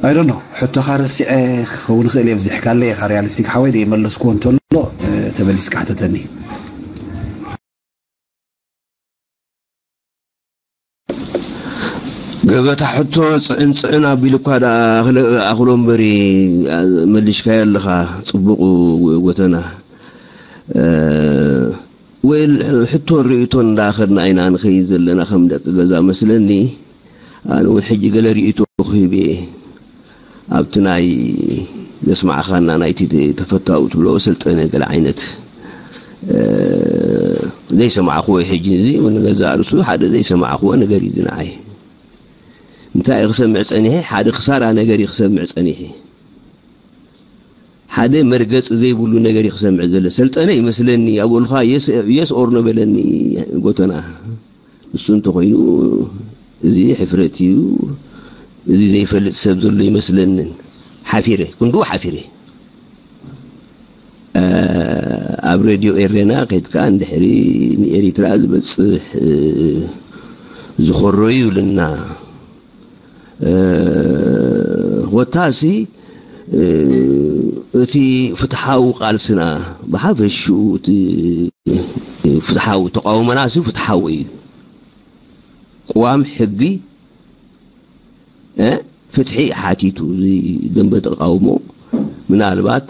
I don't know፣ ሕቶኻ ረሲዐ ክኸውን ይኽእል እየ። ኣብዚሕካለይ ኢኻ ሪያሊስቲክ ሓወይ፣ ደይመለስኩዎ እንተሎ፣ እ፣ ተመሊስካ ሕተተኒ። ገበታ ሕቶ ጽዕን ጽዕን ኣቢሉ እኳ ደኣ ክለ-፣ ኣኽሎ እምበሪ፣ ኣ-፣ መሊሽካዮ ኣለኻ። ጽቡቕ ጎተና። እ፣ ወይ ሕቶን ርእይቶን እንዳኸድና ኢና ንኸይድ ዘለና ከም ደቂ ገዛ መስለኒ። ኣነ እውን ሕጂ ገለ ርእይቶ ክህብ እየ። ኣብቲ ናይ ዘስማዕኻና ናይቲ ተፈታዊ ትብሎ ሰልጠነ ገለ ዓይነት፣ እ፣ ዘይሰማዕክዎ እዩ። ሕጂ እዚ እውን ገዛእ ርእሱ ሓደ ዘይሰማዕክዎ ነገር እዩ እዚ ንዓይ። እንታይ ክሰምዕ ጸኒሐ? ሓደ ክሳራ ነገር ክሰምዕ ጸኒሐ። ሓደ መርገጽ ዘይብሉ ነገር ክሰምዕ ዘለ። ሰልጠነ ይመስለኒ፣ ኣብኡልካ የስ፣ የስ ኦር ኖ በለኒ ጎተና። እሱ እንተኾይኑ፣ እዚ ሕፍረት እዩ። እዚ ዘይፈልጥ ሰብ ዘሎ ይመስለንን። ሓፊረ፣ ክንድኡ ሓፊረ። እ፣ ኣብ ሬድዮ ኤሬና ከይድካ እንድሕሪ ንኤሪትራ ዝበጽሕ፣ እ፣ ዝኾሮ እዩ ይብልና። እ፣ ወታሲ፣ እ፣ እቲ ፍትሓዊ ቃልስና ብሓፈሽኡ እቲ ፍትሓዊ ተቃውሞና ሲ ፍትሓዊ እዩ። ቅዋም ሕጊ፣ እ፣ ፍትሒ ሓቲቱ እዚ ደንበ ተቃውሞ ምናልባት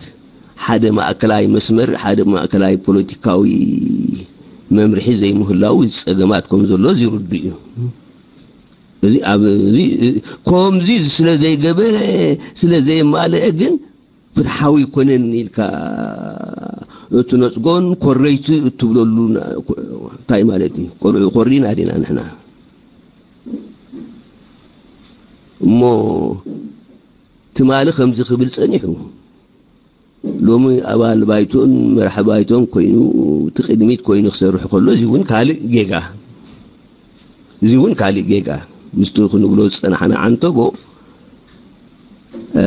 ሓደ ማእከላይ መስመር፣ ሓደ ማእከላይ ፖለቲካዊ መምርሒ ዘይምህላው እዚ ጸገማት ከም ዘሎ እዚ ርዱእ እዩ። እዚ ኣብ፣ እዚ፣ ከምዚ ስለ ዘይገበረ፣ ስለ ዘየማልአ ግን ፍትሓዊ ኣይኮነን ኢልካ እትነጽጎን ኮረይቲ እትብለሉ ና-፣ እንታይ ማለት እዩ? ቆልዑ ኮሪና ዲና ንሕና? እሞ ትማሊ ከምዚ ክብል ጸኒሑ፣ ሎሚ ኣባል ባይቶን መራሒ ባይቶን ኮይኑ፣ እቲ ቅድሚት ኮይኑ ክሰርሕ ከሎ፣ እዚ እውን ካልእ ጌጋ፣ እዚ እውን ካልእ ጌጋ። ምስቲ ክንብሎ ዝጸናሕና ዓንተቦ፣ እ፣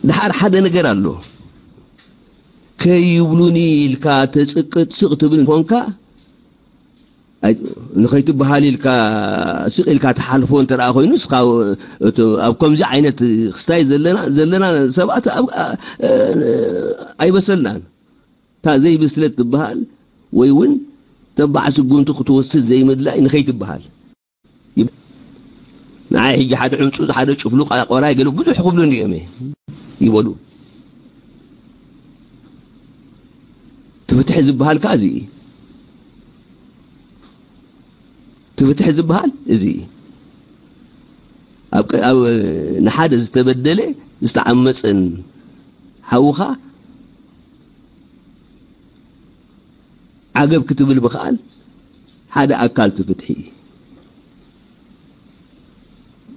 ደሓር ሓደ ነገር ኣሎ። ከይብሉኒ ኢልካ ተጽቅጥ ስቕ ትብል እንኮንካ፣ ኣይ-፣ ንኸይትበሃል ኢልካ ስቕ ኢልካ ትሓልፎ እንተ ደኣ ኮይኑ፣ እስኻ እቲ ኣብ ከምዚ ዓይነት ክስታይ ዘለና፣ ዘለና ሰባት ኣብ፣ ኣ-፣ እ-፣ ኣይበሰልናን። እታ ዘይብስለት ትበሃል ወይ እውን ተባዕ ስጉምቲ ክትወስድ ዘይምድላይ ንኸይትበሃል። ይብ-፣ ንዓይ ሕጂ ሓደ ዕንጹ፣ ሓደ ጭፍሉቕ፣ ቆራይ ገለ ብዙሕ ክብሉኒ እዮም ይበሉ። እቲ ፍትሒ ዝበሃል ከኣ እዚ እዩ። እቲ ፍትሒ ዝበሃል እዚ እዩ። ኣብ ቀ-፣ ኣብ ንሓደ ዝተበደለ ዝተዓመጸን ሓውኻ ዓገብ ክትብል ምኽኣል ሓደ ኣካል እቲ ፍትሒ እዩ።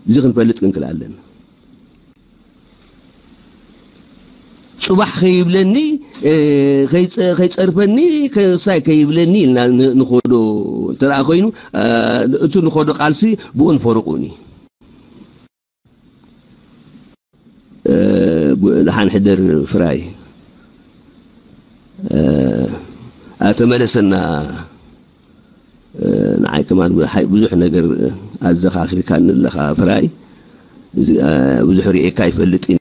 እዚ ክንፈልጥ ክንክእል ኣለና። ጽባሕ ከይብለኒ፣ እ፣ ከይጸ-፣ ከይጸርፈኒ፣ ከሳይ ከይብለኒ ኢልና ን-፣ ንኸዶ እንተ ደኣ ኮይኑ፣ እ፣ እቲ ንኸዶ ቃልሲ ብኡ ንፈርቑኒ። እ፣ ብ-፣ ደሓን ሕደር ፍራይ። እ፣ ኣተመለሰና። እ፣ ንዓይ ከማን ብዙሕ፣ ብዙሕ ነገር ኣዘኻኺርካኒ ኣለኻ ፍራይ። እዚ፣ እ፣ ብዙሕ ርእየካ ይፈልጥ እየ።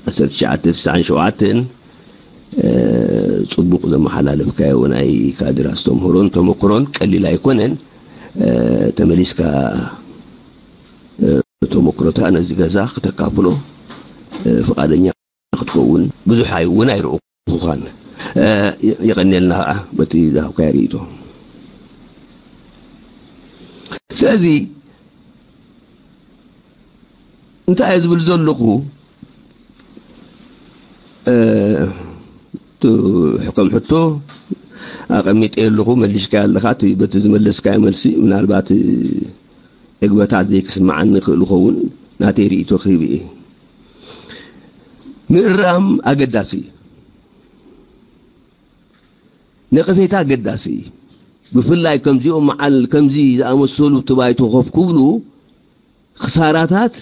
ዓሰርተ ትሽዓተ ስሳን ሸውዓተን፣ እ፣ ጽቡቕ ዘመሓላለፍካዮ ናይ ካድር ኣስተምህሮን ተመክሮን ቀሊል ኣይኮነን። እ፣ ተመሊስካ፣ እ፣ ተመክሮታ ነዚ ገዛ ክተካፍሎ፣ እ፣ ፍቓደኛ ክትኸውን ብዙሕ ኣይ-፣ እውን ኣይረእኹኻን። እ፣ የ-፣ የቐንየልና ኸዓ በቲ ዝሃብካዮ ርእይቶ። ስለዚ እንታይ እየ ዝብል ዘለኹ፣ እ፣ ቱ-፣ ከም ሕቶ ኣቐሚጠ ኣለኹ፣ መሊሽካዮ ኣለኻ። እቲ በቲ ዝመለስካዮ መልሲ ምናልባት ዕግበታት ዘይክስምዓኒ ይኽእል ይኸውን፣ ናተይ ርእይቶ ክህብ እየ። ምእራም ኣገዳሲ እዩ። ነቐፌታ ኣገዳሲ እዩ። ብፍላይ ከምዚኦም መዓል ከምዚ ዝኣመሰሉ እቲ ባይቶ ኮፍ ክብሉ፣ ክሳራታት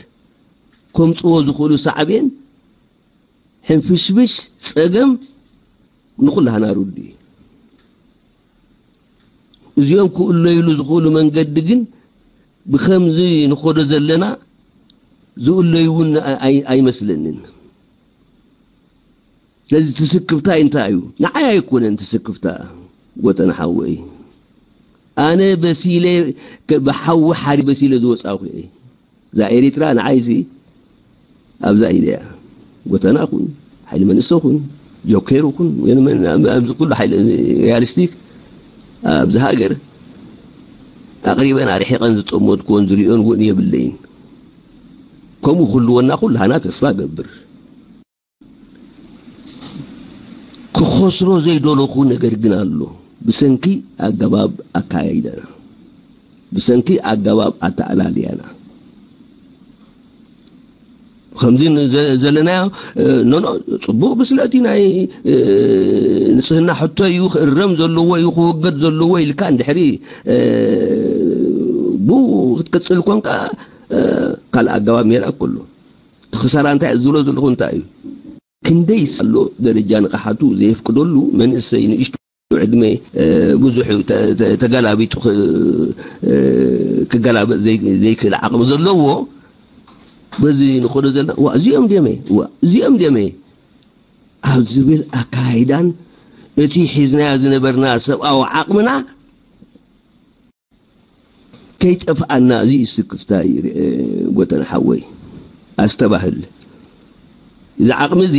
ከምጽዎ ዝኽእሉ ሳዕቤን፣ ሕንፍሽፍሽ፣ ጸገም ንኹላህና ርዱእ እዩ። እዚኦም ክእለዩሉ ዝኽእሉ መንገዲ ግን ብኸምዚ ንኸዶ ዘለና ዝእለዩ እውን ኣይ- ኣይመስለንን። ስለዚ ትስክፍታይ እንታይ እዩ? ንዓይ ኣይኮነን ትስክፍታ፣ ጎተና ሓወይ። ኣነ በሲለ፣ ከ- ብሓዊ ሓሪ በሲለ ዝወጻኹ እየ። እዛ ኤሪትራ ንዓይሲ ኣብዛ ኢለ እያ። ጎተና ኹን፣ ሓይሊ መንእሰ ኹን፣ ጆኬር ኹን፣ ወይ መን- ኣብዚ ኩሉ ሓይሊ ሪያሊስቲክ ኣብዚ ሃገር ኣቕሪበን ኣርሒቐን ዝጠመድኩዎን ዝሪኦን እውን የብለይን። ከምኡ ክህልወና ኩላህና ተስፋ ገብር። ክኸስሮ ዘይደለኹ ነገር ግን ኣሎ። ብሰንኪ ኣገባብ ኣካያይዳና፣ ብሰንኪ ኣገባብ ኣተኣላልያና፣ ከምዚ ን- ዘ- ዘለናዮ እ፣ ኖኖ፣ ጽቡቕ ብስለቲ ናይ እ፣ ንጽህና ሕቶ እዩ፣ ክእረም ዘለዎ እዩ፣ ክወገድ ዘለዎ ኢልካ እንድሕሪ እ፣ ብኡ ክትቅጽል ኮንካ እ፣ ካልእ ኣገባብ ሜላ እኮ ኣሎ። እቲ ክሳራ እንታይ ዝብሎ ዘለኹ እንታይ እዩ? ክንደይ ኣሎ ደረጃ ንቕሓቱ ዘየፍቅደሉ መንእሰይ ንእሽቱ ዕድመ እ፣ ብዙሕ ተ- ተ- ተገላቢጡ ክ- እ፣ ክገላበጥ ዘይ- ዘይክእል ዓቕሚ ዘለዎ በዚ ንኸዶ ዘለና ዋ እዚኦም ድዮም እየ ዋ እዚኦም ድዮም እየ ኣብ ዝብል ኣካይዳን እቲ ሒዝናዮ ዝነበርና ሰብኣዊ ዓቕምና ከይጠፍኣና እዚ ስክፍታ እዩ። እ፣ ጎተና ሓወይ ኣስተባህል። እዚ ዓቕሚ እዚ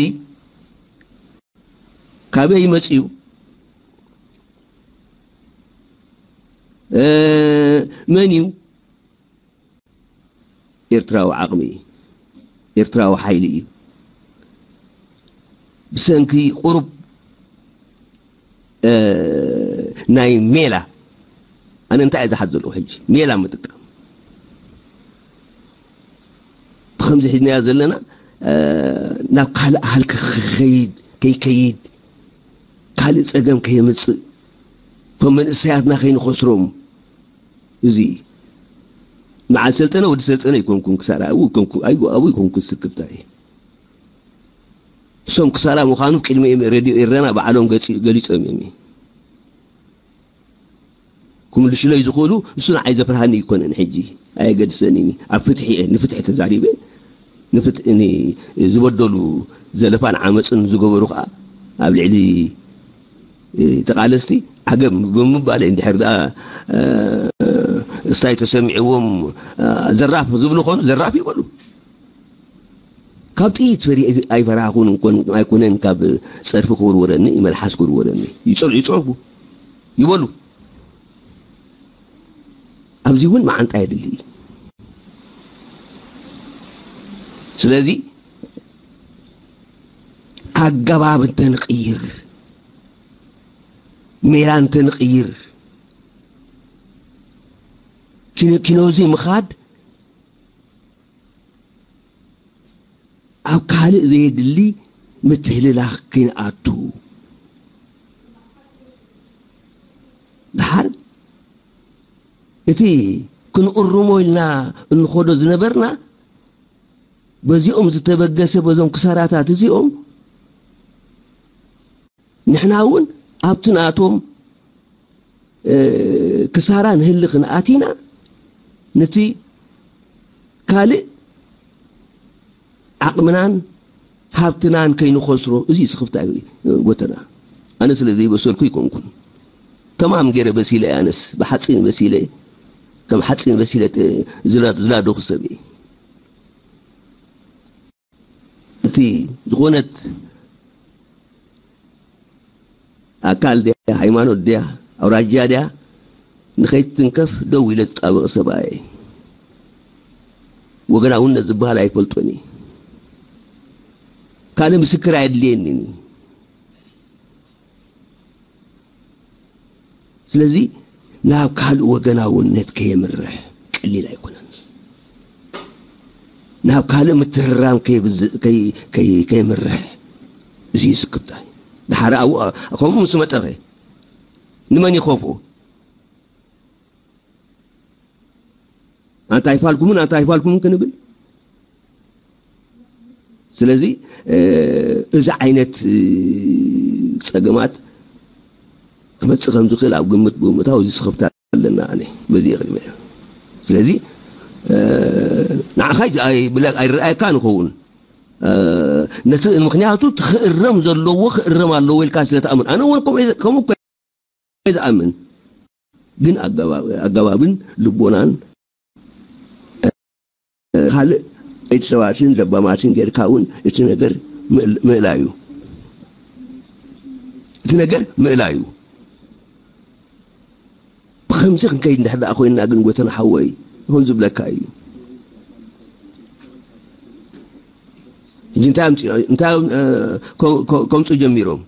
ካበይ መፅዩ? እ፣ መን እዩ? ኤርትራዊ ዓቕሚ እዩ። ኤርትራዊ ሓይሊ እዩ። ብሰንኪ ቁሩብ እ፣ ናይ ሜላ ኣነ እንታይ እየ ዝሓት ዘለኹ ሕጂ ሜላ ምጥቃም ብከምዚ ሒዝናዮ ዘለና እ፣ ናብ ካልእ ሃልኪ ክኸይድ ከይከይድ ካልእ ጸገም ከየምጽእ እቶም መንእሰያትና ከይንኸስሮም እዚ በዓል ሰልጠነ ወዲ ሰልጠነ ይኮንኩን ክሳራ ኣብኡ ይኮንኩ ኣይጎ ኣብኡ ይኮንኩ ስክፍታይ እሶም ክሳራ ምዃኑ ቅድሚ ሬድዮ ኤረና ባዕሎም ገሊጾም እዮም ክምልሽለይ ዝኽእሉ እሱ ንዓይ ዘፍርሃኒ ይኮነን ሕጂ ኣየገድሰን እዩ ኣብ ፍትሒ እየ ንፍትሒ ተዛሪበ ንፍትሒ ዝበደሉ ዘለፋን ዓመፅን ዝገበሩ ከዓ ኣብ ልዕሊ ተቃለስቲ ዓገብ ብምባል እንድሕር ደኣ እስታይ ተሰሚዕዎም ዘራፍ ዝብሉ ኾኑ ዘራፍ ይበሉ ካብ ጥይት ፈሪ ኣይፈራኹን እንኮን ኣይኮነን ካብ ጸርፊ ክውርወረኒ መልሓስ ክውርወረኒ ይጸል ይጸርፉ ይበሉ ኣብዚ እውን መዓንጣ የድሊ ስለዚ ኣገባብ እንተንቕይር ሜላ እንተንቕይር ኪኖ ኪኖዚ ምኻድ ኣብ ካልእ ዘየድሊ ምትህልላኽ ከይንኣቱ ደሓር እቲ ክንእርሞ ኢልና እንኸዶ ዝነበርና በዚኦም ዝተበገሰ በዞም ክሳራታት እዚኦም ንሕና እውን ኣብቲ ናቶም ክሳራ ንህልኽን ኣቲና ነቲ ካልእ ዓቕምናን ሃብትናን ከይንኸስሮ እዚ ስኽፍታ ጎተና ኣነ ስለ ዘይበሰልኩ ይኮንኩን ተማም ገይረ በሲለ ኣነስ ብሓፂን በሲለ ከም ሓፂን በሲለ ዝላዶኹ ሰብ እቲ ዝኾነት ኣካል ድያ ሃይማኖት ድያ ኣውራጃ ድያ ንኸይትንከፍ ደው ኢለ ዝጣበቕ ሰብኣየ ወገናውነት ዝበሃል ኣይፈልጦን እዩ ካልእ ምስክር ኣየድልየንን እዩ ስለዚ ናብ ካልእ ወገናውነት ከየምርሕ ቀሊል ኣይኮነን ናብ ካልእ ምትህርራም ከየምርሕ እዚ ስክብታይ ድሓር ኣብኡ ከምኡ ምስ መጠኸ ንመን ይኸፍኦ ኣንታ ኣይፋልኩምን ኣንታ ኣይፋልኩምን ክንብል ስለዚ እዚ ዓይነት ፀገማት ክመፅእ ከም ዝኽእል ኣብ ግምት ብምእታው እዚ ስኽፍታ ኣለና ኣነ በዚ ይቕድመ ስለዚ ንዓኻ ኣይረኣየካ ንኸውን። ነቲ ምክንያቱ እቲ ክእረም ዘለዎ ክእረም ኣለዎ ኢልካ ስለ ትኣምን። ኣነ እውን ከምኡ ዝኣምን። ግን ኣገባብን ልቦናን ካልእ ኢድ ሰባትን ለባማትን ጌርካ እውን እቲ ነገር ምእላ እዩ። እቲ ነገር ምእላ እዩ። ብኸምዚ ክንከይድ እንድሕር ደኣ ኮይንና ግን ጎተና ሓወይ ይኹን ዝብለካ እዩ። ሕጂ እንታይ ኣምፂኦ እንታይ ከምፁ ጀሚሮም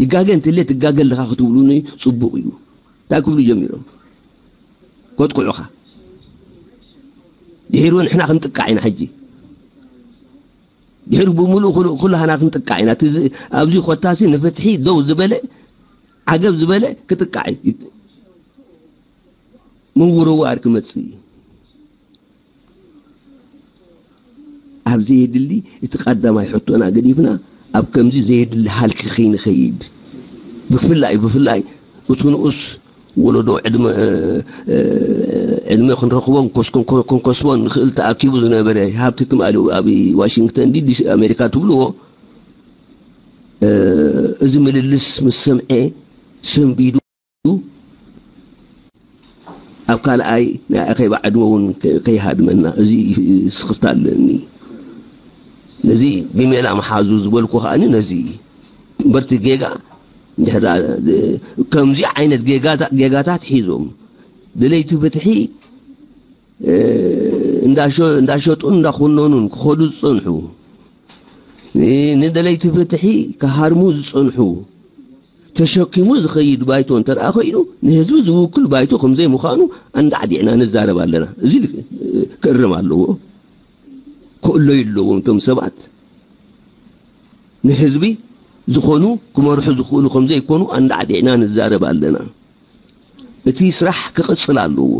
ይጋገ እንትለ ትጋገ ኣለኻ ክትብሉኒ ፅቡቕ እዩ። እንታይ ክብሉ ጀሚሮም ከጥቅዑኻ። ድሒሩ ንሕና ክንጥቃዕ ኢና ሕጂ ድሕሪ ብምሉእ ኩሉ- ኩላህና ክንጥቃዕ ኢና። እቲ ዝ- ኣብዚ ኮታሲ ንፍትሒ ደው ዝበለ ዓገብ ዝበለ ክጥቃዕ እዩ። ምውርዋር ክመጽእ እዩ። ኣብ ዘየድሊ እቲ ቀዳማይ ሕቶና ገዲፍና ኣብ ከምዚ ዘየድሊ ሃልኪ ከይንኸይድ ብፍላይ ብፍላይ እቲ ንኡስ ወለዶ ዕድመ ዕድመ ክንረኽቦ ክንከስቦ ንኽእል ተኣኪቡ ዝነበረ ሃብቲ ትማሊ ኣብ ዋሽንግተን ዲሲ ኣሜሪካ ትብልዎ እዚ ምልልስ ምስ ሰምዐ ሰንቢዱ ኣብ ካልኣይ ናይ ኣኼባ ዕድመ እውን ከይሃድመና እዚ ስኽፍታ ኣለኒ። ነዚ ብሜላ መሓዙ ዝበልኩ ከኣ ነዚ እምበርቲ ጌጋ ከምዚ ዓይነት ጌጋታት ሒዞም ደለይቲ ፍትሒ እንዳሸጡን እንዳኮነኑን ክኸዱ ዝፀንሑ ንደለይቲ ፍትሒ ክሃርሙ ዝፀንሑ ተሸኪሙ ዝኸይድ ባይቶ እንተ ኮይኑ ንህዝቢ ዝውክል ባይቶ ከምዘይ ምዃኑ ኣንዳዕዲዕና ንዛረብ ኣለና። እዚ ክእርም ኣለዎ። ክእለዩ ኣለዎም እቶም ሰባት ንህዝቢ ዝኾኑ ክመርሑ ዝኽእሉ ከምዘይኮኑ ኣንዳዕዲዕና ንዛረብ ኣለና። እቲ ስራሕ ክቕፅል ኣለዎ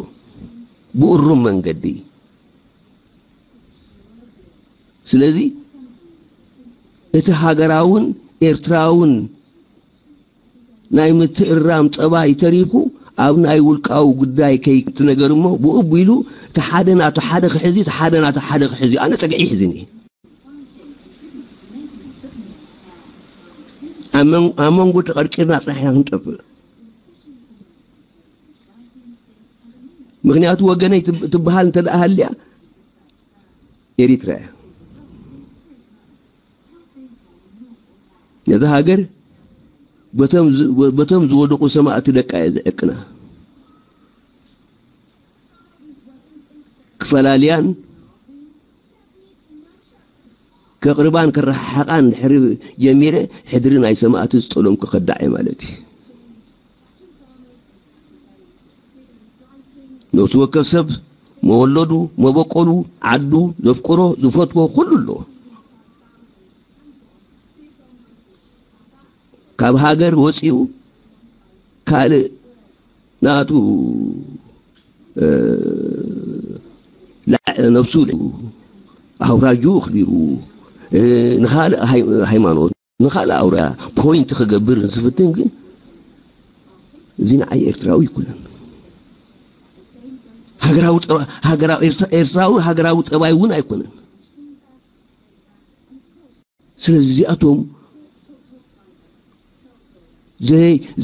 ብእሩም መንገዲ። ስለዚ እቲ ሃገራውን ኤርትራውን ናይ ምትእራም ጠባይ ተሪፉ ኣብ ናይ ውልቃዊ ጉዳይ ከይትነገር እሞ ብኡ ኣቢሉ እቲ ሓደ ናቱ ሓደ ክሕዚ እቲ ሓደ ናቱ ሓደ ክሕዚ ኣነ ጸግዒ ይሕዝኒ ኣብ መንጎ ተቐርቂርና ጥራሕ ኢና ክንጠፍእ። ምክንያቱ ወገነይ ትበሃል እንተ ደኣ ሃልያ ኤሪትራ እያ። ነዛ ሃገር በቶም ዝወደቁ ሰማእቲ ደቃ እየ ዝዕቅና። ክፈላልያን ከቕርባን ክረሓሓቓን ድሕሪ ጀሚረ ሕድሪ ናይ ሰማእቲ ዝጠለምኩ ከዳዕ እየ ማለት እዩ። ነፍሲ ወከፍ ሰብ መወለዱ፣ መበቆሉ፣ ዓዱ፣ ዘፍቅሮ፣ ዝፈትዎ ኩሉ ኣሎ። ካብ ሃገር ወፂኡ ካልእ ናቱ ነብሱ ኣውራጁ ኣኽቢሩ ንኻልእ ሃይማኖት ንኻልእ ኣውራ ፖይንት ክገብር ዝፍትን ግን እዚ ንዓይ ኤርትራዊ ኣይኮነን። ኤርትራዊ ሃገራዊ ጠባይ እውን ኣይኮነን። ስለዚ እዚኣቶም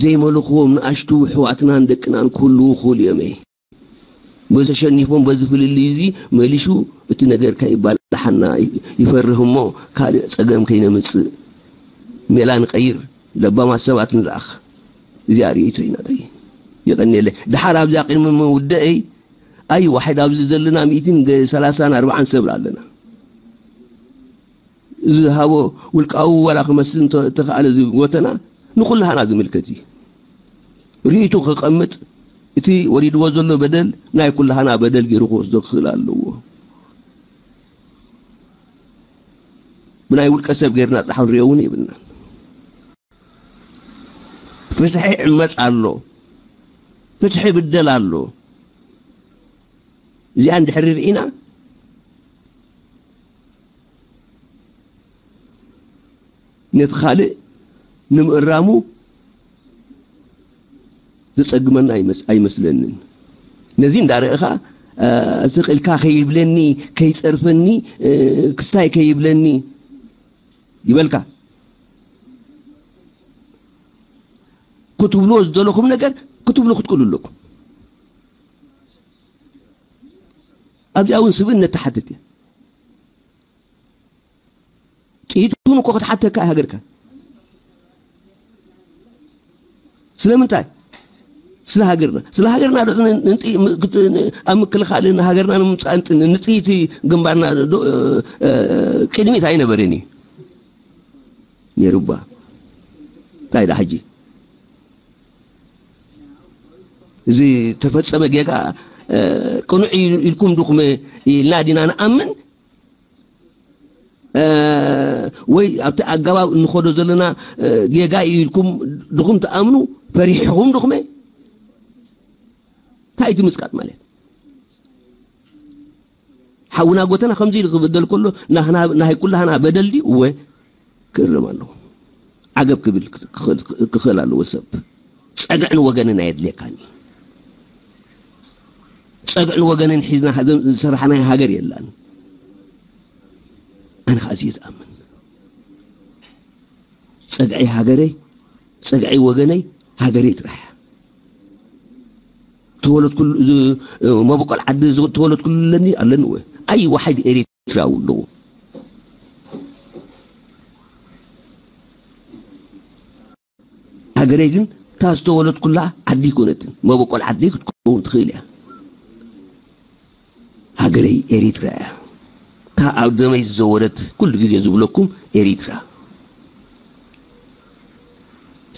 ዘይመልኽዎም ንኣሽቱ ኣሕዋትናን ደቅናን ክህልዉ ክኽእሉ እዮም። በዚ ተሸኒፎም በዚ ፍልልይ እዚ መሊሹ እቲ ነገር ከይባላሓና ይፈርህ እሞ ካልእ ጸገም ከይነምጽእ ሜላ ንቐይር፣ ለባማት ሰባት ንልኣኽ። እዚኣ ርእይቶይ ናተይ። የቐንየለይ። ደሓር ኣብዚኣ ቅድሚ ምውደአይ ኣይ ዋሕድ ኣብዚ ዘለና ሚእትን ሰላሳን ኣርባዓን ሰብ ኣለና። ዝሃቦ ውልቃዊ ዋላ ክመስል እንተኸኣለ እዚ ጎተና ንኩላህና ዝምልከት እዩ። ርእይቱ ክቐምጥ እቲ ወሪድዎ ዘሎ በደል ናይ ኩላህና በደል ገይሩ ክወስዶ ክኽእል ኣለዎ። ብናይ ውልቀ ሰብ ገይርና ጥራሕ ንሪኦ እውን የብልናን። ፍትሒ ዕመፅ ኣሎ፣ ፍትሒ ብደል ኣሎ። እዚኣ እንድሕሪ ርኢና ነቲ ካልእ ንምእራሙ ዘጸግመና ኣይመስለንን። ነዚ እንዳረእኻ ስቕ ኢልካ ከይብለኒ፣ ከይጸርፈኒ፣ ክስታይ ከይብለኒ ይበልካ። ክትብልዎ ዝደለኹም ነገር ክትብሉ ክትክእሉ ኣለኩም። ኣብዚኣ እውን ስብእነት ትሓትት እያ። ጥይት እውን እኮ ክትሓተካ እያ ሃገርካ። ስለምንታይ? ስለ ሃገርና። ስለ ሃገርና ዶ ን- ንንጥ- ም- ክት- ን- ኣብ ምክልኻልን ሃገርና ንምምፃእ ንጥ- ንጥይት ግንባርና ዶ እ- እ- ቅድሚት ኣይነበረን እዩ ነይሩ እባ። እንታይ ዳ ሕጂ እዚ ተፈጸመ ጌጋ እ፣ ቅኑዕ እዩ ኢልኩም ድኹም ኢልና ዲና ንኣምን ወይ ኣብቲ ኣገባብ እንኸዶ ዘለና ጌጋ እዩ ኢልኩም ድኹም ትኣምኑ ፈሪሕኹም ድኹመ እንታይ እቲ ምጽቃጥ ማለት ሓውና ጎተና ከምዚ ኢሉ ክበደል ከሎ ናህና ናይ ኩላህና በደል ድዩ እወ ክእረም ኣለዎ ዓገብ ክብል ክኽእል ኣለዎ ሰብ ጸግዕን ወገንን ኣየድልየካን እዩ ጸግዕን ወገንን ሒዝና ዝሰራሕናዮ ሃገር የላን ኣነ ከዓ እዚየ ዝኣምን ጸግዒ ሃገረይ ጸግዒ ወገነይ ሃገረይ ጥራሕ ተወለድኩሉ መበቆል ዓዲ ተወለድኩሉ ኣለኒ ኣለኒ ኣይ ዋሓድ ኤሪትራዊ ኣለዎ ሃገረይ ግን እታ ዝተወለድኩላ ዓዲ ኣይኮነትን መበቆል ዓደይ ክትከውን ትኽእል እያ ሃገረይ ኤሪትራ እያ እታ ኣብ ደመይ ዝዘወረት ኩሉ ግዜ ዝብለኩም ኤሪትራ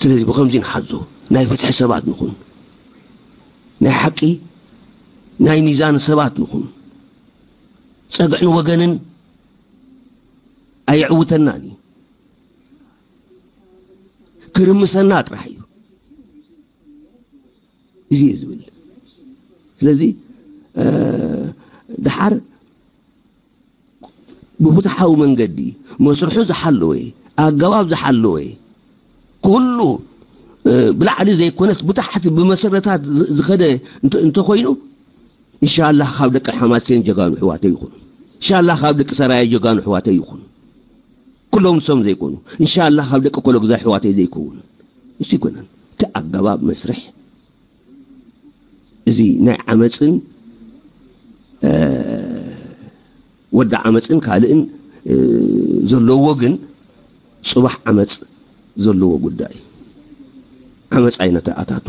ስለዚ ብኸምዚ ንሓዞ ናይ ፍትሒ ሰባት ንኹን ናይ ሓቂ ናይ ሚዛን ሰባት ንኹን ጸግዕን ወገንን ኣየዕውተናን እዩ ክርምሰና ጥራሕ እዩ እዚ እዩ ዝብል ስለዚ ድሓር ብፍትሓዊ መንገዲ መስርሑ ዝሓለወ ኣገባብ ዝሓለወ ኩሉ ብላዕሊ ዘይኮነስ ብታሕቲ ብመሰረታት ዝኸደ እንተኮይኑ እንሻላህ ካብ ደቂ ሓማሴን ጀጋኑ ኣሕዋተይ ይኹኑ እንሻላህ ካብ ደቂ ሰራየ ጀጋኑ ኣሕዋተይ ይኹኑ ኩሎም ንሶም ዘይኮኑ እንሻላህ ካብ ደቂ ኮሎግዛ ኣሕዋተይ ዘይከውኑ ንሱ ኣይኮነን እቲ ኣገባብ መስርሕ እዚ ናይ ዓመፅን ወዲ ዓመፅን ካልእን ዘለዎ ግን ፅባሕ ዓመፅ ዘለዎ ጉዳይ ዓመፅ ኣይነተኣታቱ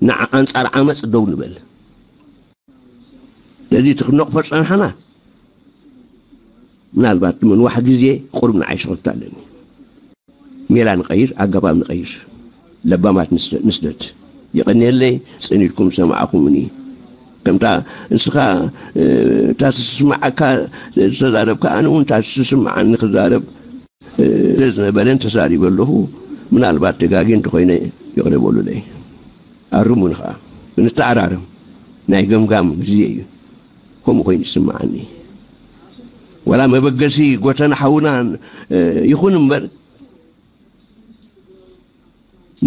ንዓ ኣንፃር ዓመፅ ደው ንበል ነዚ እቲ ክነቕፎ ዝፀንሓና ምናልባት ምንዋሕ ግዜ ቁሩብ ንዓይ ሸኽፍታ ኣለኒ ሜላ ንቐይር ኣገባብ ንቐይር ለባማት ንስደድ የቐንየለይ ጸኒድኩም ዝሰማዕኹምኒ ከምታ ንስኻ እታ ትስማዓካ ዝተዛረብካ ኣነ እውን እታ ትስማዓኒ ክዛረብ ስለ ዝነበረን ተዛሪበ ኣለኹ ምናልባት ደጋጊ እንተኾይነ ይቕረ በሉለይ ኣርሙኒ ኸዓ ንተኣራረም ናይ ገምጋም ግዜ እዩ ከምኡ ኮይኑ ይስምዓኒ ዋላ መበገሲ ጎተና ሓውና ይኹን እምበር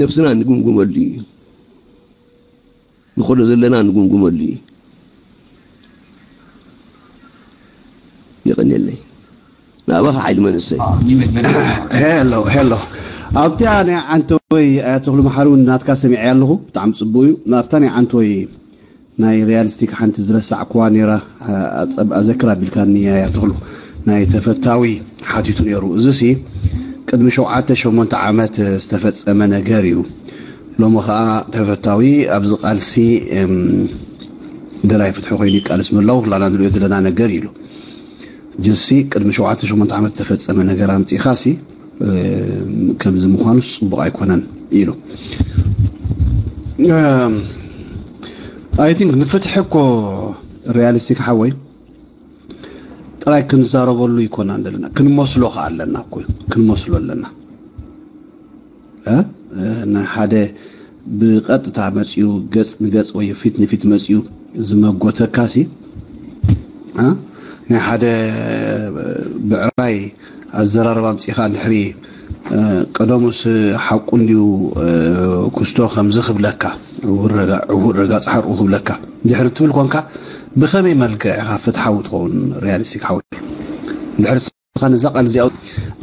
ነብስና ንግምግመሉ እዩ ንኸዶ ዘለና ንግምግመሉ እዩ የቐንየለይ ናባኻ ሓይሊ መንእሰይ ሄሎ ሄሎ ኣብቲያ ናይ ዓንተወይ ኣያተኽሉ መሓሪ እውን ናትካ ሰሚዐ ኣለኹ ብጣዕሚ ፅቡቅ እዩ ናብታ ናይ ዓንተወይ ናይ ሪያሊስቲክ ሓንቲ ዝረሳዕኩዋ ነይራ ኣዘክር ኣቢልካኒ ኣያ ተኽሉ ናይ ተፈታዊ ሓቲቱ ነይሩ። እዚሲ ቅድሚ ሸውዓተ ሸሞንተ ዓመት ዝተፈጸመ ነገር እዩ። ሎሚ ኸኣ ተፈታዊ ኣብዚ ቃልሲ ደላይ ፍትሒ ኮይኑ ይቃለስ ምህላው ኩላና ንሪኦ ዘለና ነገር እዩ ኢሉ። ጅሲ ቅድሚ ሸውዓተ ሸሞንተ ዓመት ዝተፈጸመ ነገር ኣምጺእኻሲ ከምዚ ምዃኑስ ጽቡቕ ኣይኮነን ኢሉ። I think ንፍትሒ እኮ ሪያሊስቲክ ሓወይ ጥራይ ክንዛረበሉ ይኮናን ዘለና ክንመስሎ ከ ኣለና እኮ ክንመስሎ ኣለና ንሓደ ብቐጥታ መፅኡ ገፅ ንገፅ ወይ ፊት ንፊት መፅኡ ዝመጎተካሲ ናይ ሓደ ብዕራይ ኣዘራርባ ኣምፂኻ እንድሕሪ ቀደሙስ ሓቁ እንድዩ ክስቶ ከምዚ ክብለካ፣ ዕውር ረጋጽ ሓርኡ ክብለካ ድሕሪ ትብል ኮንካ፣ ብኸመይ መልክዕ ኢኻ ፍትሓዊ ትኸውን? ሪያሊስቲክ ሓወይ፣ ድሕሪ ንስኻ ነዛ ቃል እዚኣ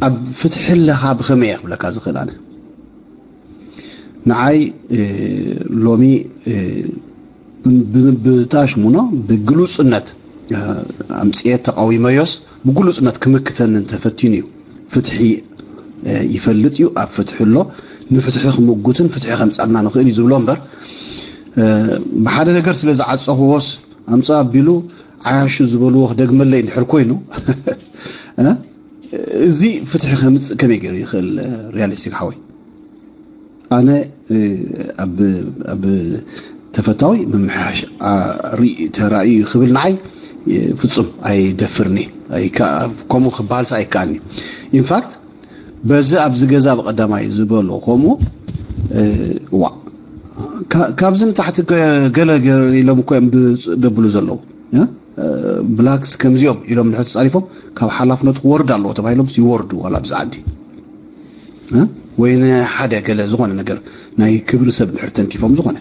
ኣብ ፍትሒ ኣለኻ ብኸመይ እየ ክብለካ ዝኽእል? ኣነ ንዓይ ሎሚ ብታሽሙኖ ብግሉጽነት ኣምፅኤ ተቃዊመዮስ፣ ብግሉጽነት ክምክተኒ እንተፈቲኑ እዩ። ፍትሒ ይፈልጥ እዩ፣ ኣብ ፍትሒ ኣሎ፣ ንፍትሒ ክምጉትን ፍትሒ ከምፃልና ንኽእል እዩ ዝብሎ እምበር፣ ብሓደ ነገር ስለ ዝዓፀኽዎስ ኣምፃ ኣቢሉ ዓያሹ ዝበልዎ ክደግመለይ እንድሕር ኮይኑ፣ እዚ ፍትሒ ከምፅእ ከመይ ገይሩ ይኽእል? ሪያሊስቲክ ሓወይ፣ ኣነ ኣብ ተፈታዊ ምምሕያሽ ተራእዩ ክብል ንዓይ ፍፁም ኣይደፍርኒ። ከምኡ ክበሃልስ ኣይከኣልኒ። ኢንፋክት በዚ ኣብዚ ገዛ ብቀዳማይ ዝበሎ ከምኡ ዋ ካብዚ ንታሕቲ ገለ ገለ ኢሎም እኮ እዮም ደብሉ ዘለዉ። ብላክስ ከምዚኦም ኢሎም ድሕር ተፃሪፎም ካብ ሓላፍነቱ ክወርድ ኣለዎ ተባሂሎም ይወርዱ። ዋላ ኣብዚ ዓዲ ወይ ንሓደ ገለ ዝኾነ ነገር ናይ ክብሪ ሰብ ድሕር ተንኪፎም ዝኾነ፣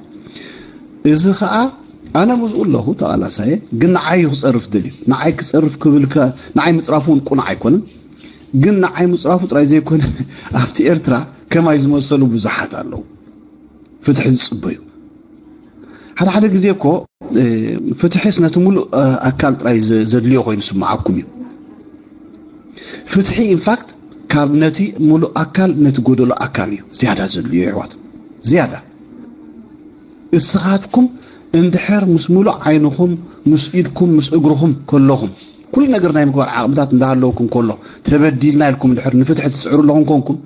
እዚ ከዓ ኣነ ምስኡ ኣለኹ ተቓላሳየ፣ ግን ንዓይ ክፀርፍ ደልዩ። ንዓይ ክፀርፍ ክብል ንዓይ ምፅራፉ እውን ቁኑዕ ኣይኮነን። ግን ንዓይ ምፅራፉ ጥራይ ዘይኮነ ኣብቲ ኤርትራ ከማይ ዝመሰሉ ብዙሓት ኣለዉ ፍትሒ ዝፅበዩ። ሓደ ሓደ ግዜ እኮ ፍትሒስ ነቲ ሙሉእ ኣካል ጥራይ ዘድልዮ ኮይኑ ስምዓኩም እዩ። ፍትሒ ኢንፋክት ካብ ነቲ ሙሉእ ኣካል ነቲ ጎደሎ ኣካል እዩ ዝያዳ ዘድልዮ ይሕዋት። ዝያዳ እስኻትኩም እንድሕር ምስ ሙሉእ ዓይንኹም ምስ ኢድኩም ምስ እግርኹም ከለኹም ኩሉ ነገር ናይ ምግባር ዓቕምታት እንዳሃለወኩም ከሎ ተበዲልና ኢልኩም እንድሕር ንፍትሒ ትፅዕሩ ኣለኹም ኮንኩም፣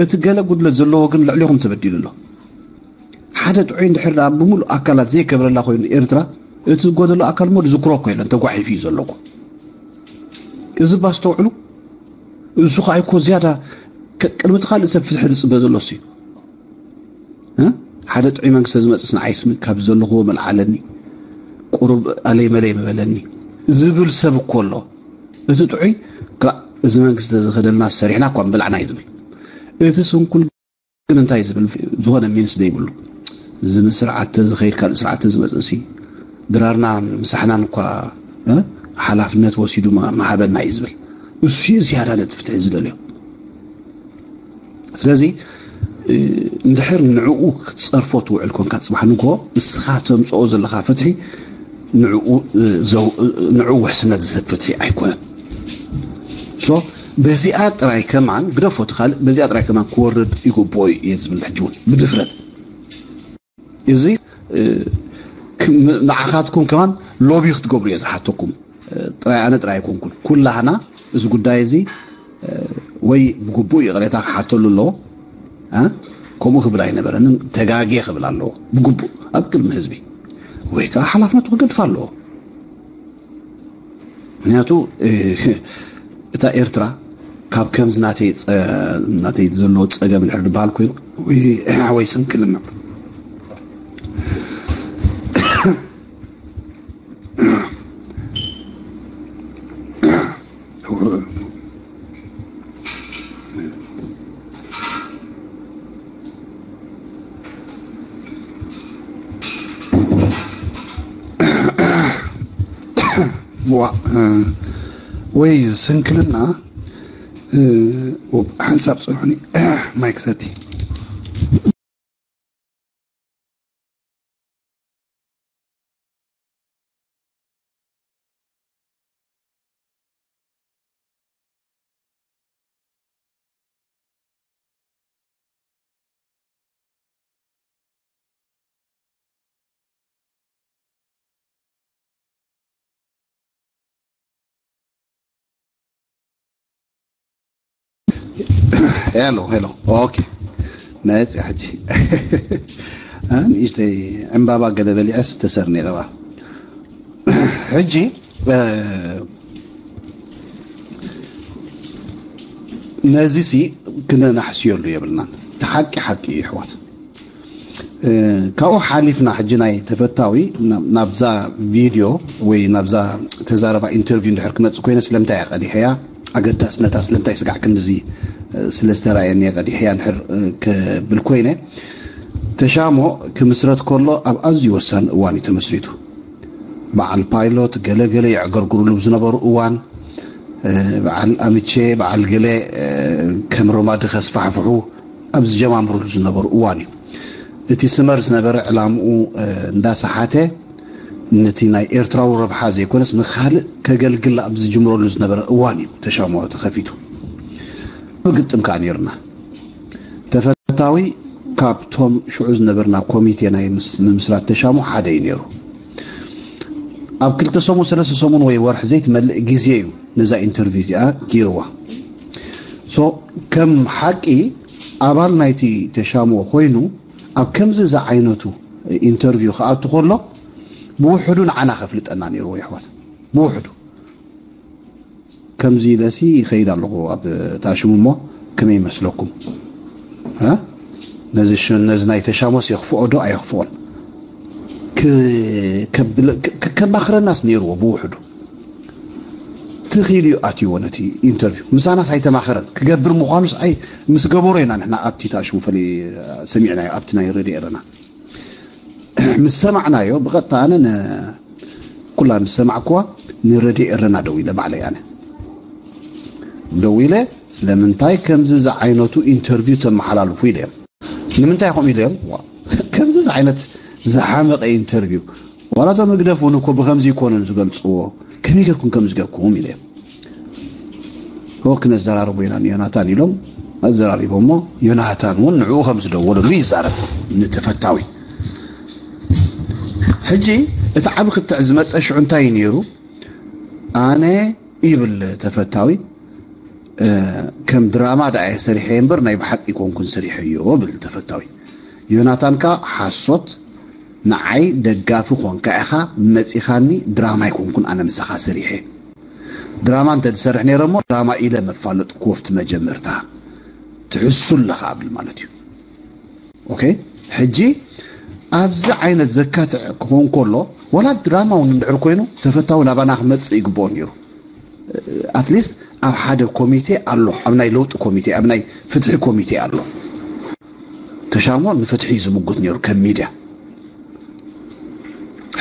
እቲ ገለ ጉድለት ዘለዎ ግን ልዕሊኹም ተበዲሉ ኣሎ። ሓደ ጥዑይ እንድሕር ደኣ ብምሉእ ኣካላት ዘይከብረላ ኮይኑ ኤርትራ፣ እቲ ዝጎደሎ ኣካል እሞ ዝዝክሮ እኮ የለን፣ ተጓሒፉ እዩ ዘሎ እኮ። እዚ ባስተውዕሉ፣ እሱ ከዓ እኮ ዝያዳ ቅድሚ እቲ ካልእ ሰብ ፍትሒ ዝፅበ ዘሎ እሱ እዩ። ሓደ ጥዑይ መንግስቲ ዝመፅስ ንዓይስ ካብ ዘለኽዎ መልዓለኒ፣ ቁሩብ ኣለይ መለይ ምበለኒ ዝብል ሰብ እኮ ኣሎ። እቲ ጥዑይ ክላእ እዚ መንግስቲ ዝኸደልና ሰሪሕና እኳ ምበላዕና እዩ ዝብል። እቲ ስንኩል ግን እንታይ ዝብል ዝኾነ ሚንስ ዘይብሉ፣ እዚ ምስ ስርዓት ተዝኸይድ ካልእ ስርዓት ተዝመፅእሲ ድራርናን ምሳሕናን እኳ ሓላፍነት ወሲዱ ምሃበና እዩ ዝብል። እሱ እዩ ዝያዳ ነቲ ፍትሒ ዝደልዮ። ስለዚ እንድሕር ንዕኡ ክትፀርፎ ትውዕል ኮንካ ፅባሕ ንግሆ እስኻ ተምፅኦ ዘለኻ ፍትሒ ንዕኡ ውሕስነት ዝህብ ፍትሒ ኣይኮነን። ሶ በዚኣ ጥራይ ከማን ግደፎ፣ እቲ ካልእ በዚኣ ጥራይ ከማን ክወርድ ይግብኦ እየ ዝብል ሕጂ እውን ብድፍረት እዚ ንዓኻትኩም ከማን ሎቢ ክትገብሩ እየ ዝሓተኩም። ጥራይ ኣነ ጥራይ ኣይኮንኩን፣ ኩላህና እዚ ጉዳይ እዚ ወይ ብግቡእ ይቕሬታ ክሓተሉ ኣለዎ። ከምኡ ክብል ኣይነበረንን፣ ተጋግየ ክብል ኣለዎ ብግቡእ ኣብ ቅድሚ ህዝቢ፣ ወይ ከዓ ሓላፍነቱ ክገድፍ ኣለዎ። ምክንያቱ እታ ኤርትራ ካብ ከምዚ ናተይ ናተይ ዘለዎ ፀገም ድሕር ዝበሃል ኮይኑ ወይ ስንክልና ዋ ወይ ስንክልና ሓንሳብ ፅንሑኒ ማይክ ሰቲ ሄሎ ሄሎ። ኦኬ መፅእ ሕጂ ንእሽተይ ዕምባባ ገለ በሊዐስ ተሰርኒ ቀባ ሕጂ ነዚ ሲ ክነናሕስየሉ የብልናን። እቲ ሓቂ ሓቂ እዩ ኣሕዋት። ካብኡ ሓሊፍና ሕጂ ናይ ተፈታዊ ናብዛ ቪድዮ ወይ ናብዛ ተዛረባ ኢንተርቪው እንድሕር ክመፅእ ኮይነ ስለምንታይ እያ ቀዲሐያ? ኣገዳስነታ ስለምንታይ ስጋዕ ክንድዚ ስለ ዝተራእየኒ ቀዲሕያ ንሕር ክብል ኮይነ። ተሻሞ ክምስረት ከሎ ኣብ ኣዝዩ ወሳኒ እዋን እዩ ተመስሪቱ። በዓል ፓይሎት ገለገለ የዕገርግሩሉ ዝነበሩ እዋን፣ በዓል ኣምቼ በዓል ገለ ከም ሮማዲ ከስፋሕፍሑ ኣብ ዝጀማምሩሉ ዝነበሩ እዋን እዩ። እቲ ስመር ዝነበረ ዕላምኡ እንዳሰሓተ ነቲ ናይ ኤርትራዊ ረብሓ ዘይኮነስ ንኻልእ ከገልግል ኣብ ዝጅምረሉ ዝነበረ እዋን እዩ ተሻሞ ተኸፊቱ። ብግጥም ከዓ ነይርና። ተፈታዊ ካብቶም ሽዑ ዝነበርና ኮሚቴ ናይ ምስ- ምምስራት ተሻሞ ሓደ እዩ ነይሩ። ኣብ ክልተ ሰሙን ሰለስተ ሰሙን ወይ ወርሒ ዘይትመልእ ግዜ እዩ ነዛ ኢንተርቪው እዚኣ ገይርዋ። ሶ ከም ሓቂ ኣባል ናይቲ ተሻሞ ኮይኑ ኣብ ከምዚ ዝዓይነቱ ኢንተርቪው ክኣቱ ከሎ ብውሕዱ ንዓና ከፍልጠና ነይርዎ የሕዋት። ብውሕዱ ከምዚ ኢለሲ ይኸይድ ኣለኹ ኣብ ታሽሙ እሞ ከመይ ይመስለኩም? እ? ነዚ ሽ- ነዚ ናይ ተሻሞስ የኽፍኦ ዶ ኣየኽፍኦን? ክ- ከብለ- ክ- ክ- ከማኽረናስ ነይርዎ ብውሕዱ። ትኺል እዩ ኣትይዎ ነቲ ኢንተርቪው። ምሳናስ ኣይተማኸረን። ክገብር ምዃኑስ ኣይ ምስ ገበሮ ኢና ንሕና ኣብቲ ታሽሙ ፈሊ ሰሚዕናዮ ኣብቲ ናይ ሬድዮ ኤረና። ምስ ሰማዕናዮ ብቐጥታ ኣነ ን- ኩላ ምስ ሰማዕኩዋ ንረድዮ ኤረና ደው ኢለ ባዕለይ ኣነ ደው ኢለ ስለምንታይ ከምዚ ዝዓይነቱ ኢንተርቪው ተመሓላልፉ ኢለዮም። ንምንታይ ከምኡ ኢለዮም? ዋ፣ ከምዚ ዝዓይነት ዝሓመቐ ኢንተርቪው ዋላ እቶም ህግደፍ እውን እኮ ብከምዚ ይኮኑን ዝገልፅዎ። ከመይ ገርኩም ከምዚ ገርኩም ኢለዮም። ኦ ክነዘራርቦ ኢና ንዮናታን ኢሎም ኣዘራሪቦሞ። ዮናታን እውን ንዕኡ ከም ዝደወለሉ ይዛረብ ንተፈታዊ። ሕጂ እቲ ዓቢ ክትዕ ዝመፀ ሽዑ እንታይ እዩ ነይሩ? ኣነ ይብል ተፈታዊ ከም ድራማ ደኣ እየ ሰሪሐ እምበር ናይ ብሓቂ ኮንኩን ሰሪሐዮ ብል ተፈታዊ። ዮናታን ከኣ ሓሶት ንዓይ ደጋፊ ኮንካ ኢኻ መጺኻኒ ድራማ ኣይኮንኩን ኣነ ምሳኻ ሰሪሐ። ድራማ እንተ ዝሰርሕ ነይረ እሞ ድራማ ኢለ መፋለጥኩ ኣብቲ መጀመርታ ትሕሱ ኣለኻ ብል ማለት እዩ። ኦኬ ሕጂ ኣብዚ ዓይነት ዘካትዕ ክኾን ከሎ ወላ ድራማ እውን እንድሕር ኮይኑ ተፈታዊ ናባና ክመጽእ ይግብኦ ነይሩ። ኣትሊስት ኣብ ሓደ ኮሚቴ ኣሎ፣ ኣብ ናይ ለውጢ ኮሚቴ፣ ኣብ ናይ ፍትሒ ኮሚቴ ኣሎ። ተሻሞ ንፍትሒ እዩ ዝምጉት ነይሩ ከም ሚድያ።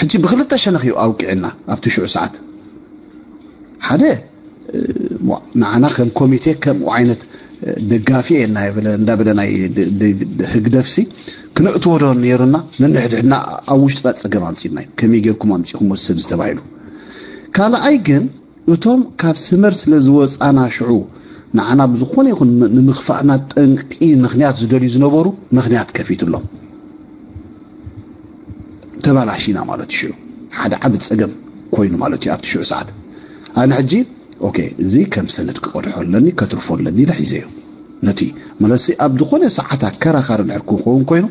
ሕጂ ብክልተ ሸነኽ እዩ ኣውቂዕና ኣብቲ ሽዑ ሰዓት። ሓደ ንዓና ከም ኮሚቴ ከምኡ ዓይነት ደጋፊ እየ እናበለ እንዳበለ ናይ ህግደፍሲ ክነእትዎ ዶ ነይርና ነንሕድሕድና ኣብ ውሽጥና ፀገም ኣምፂእና እዩ ከመይ ጌርኩም ኣምፂኹም ወሰብ ዝተባሂሉ። ካልኣይ ግን እቶም ካብ ስመር ስለ ዝወፃና ሽዑ ንዓና ብዝኾነ ይኹን ንምኽፋእና ጠንቂ ምክንያት ዝደልዩ ዝነበሩ ምክንያት ከፊትሎም ተባላሽና ማለት እዩ። ሽዑ ሓደ ዓቢ ጸገም ኮይኑ ማለት እዩ ኣብቲ ሽዑ ሰዓት። ኣነ ሕጂ ኦኬ እዚ ከም ሰነድ ክቐድሖ ኣለኒ ከትርፎ ኣለኒ ኢለ ሒዘዮ። ነቲ መለሲ ኣብ ዝኾነ ሰዓት ኣከራኻሪ ድሕር ክኸውን ኮይኑ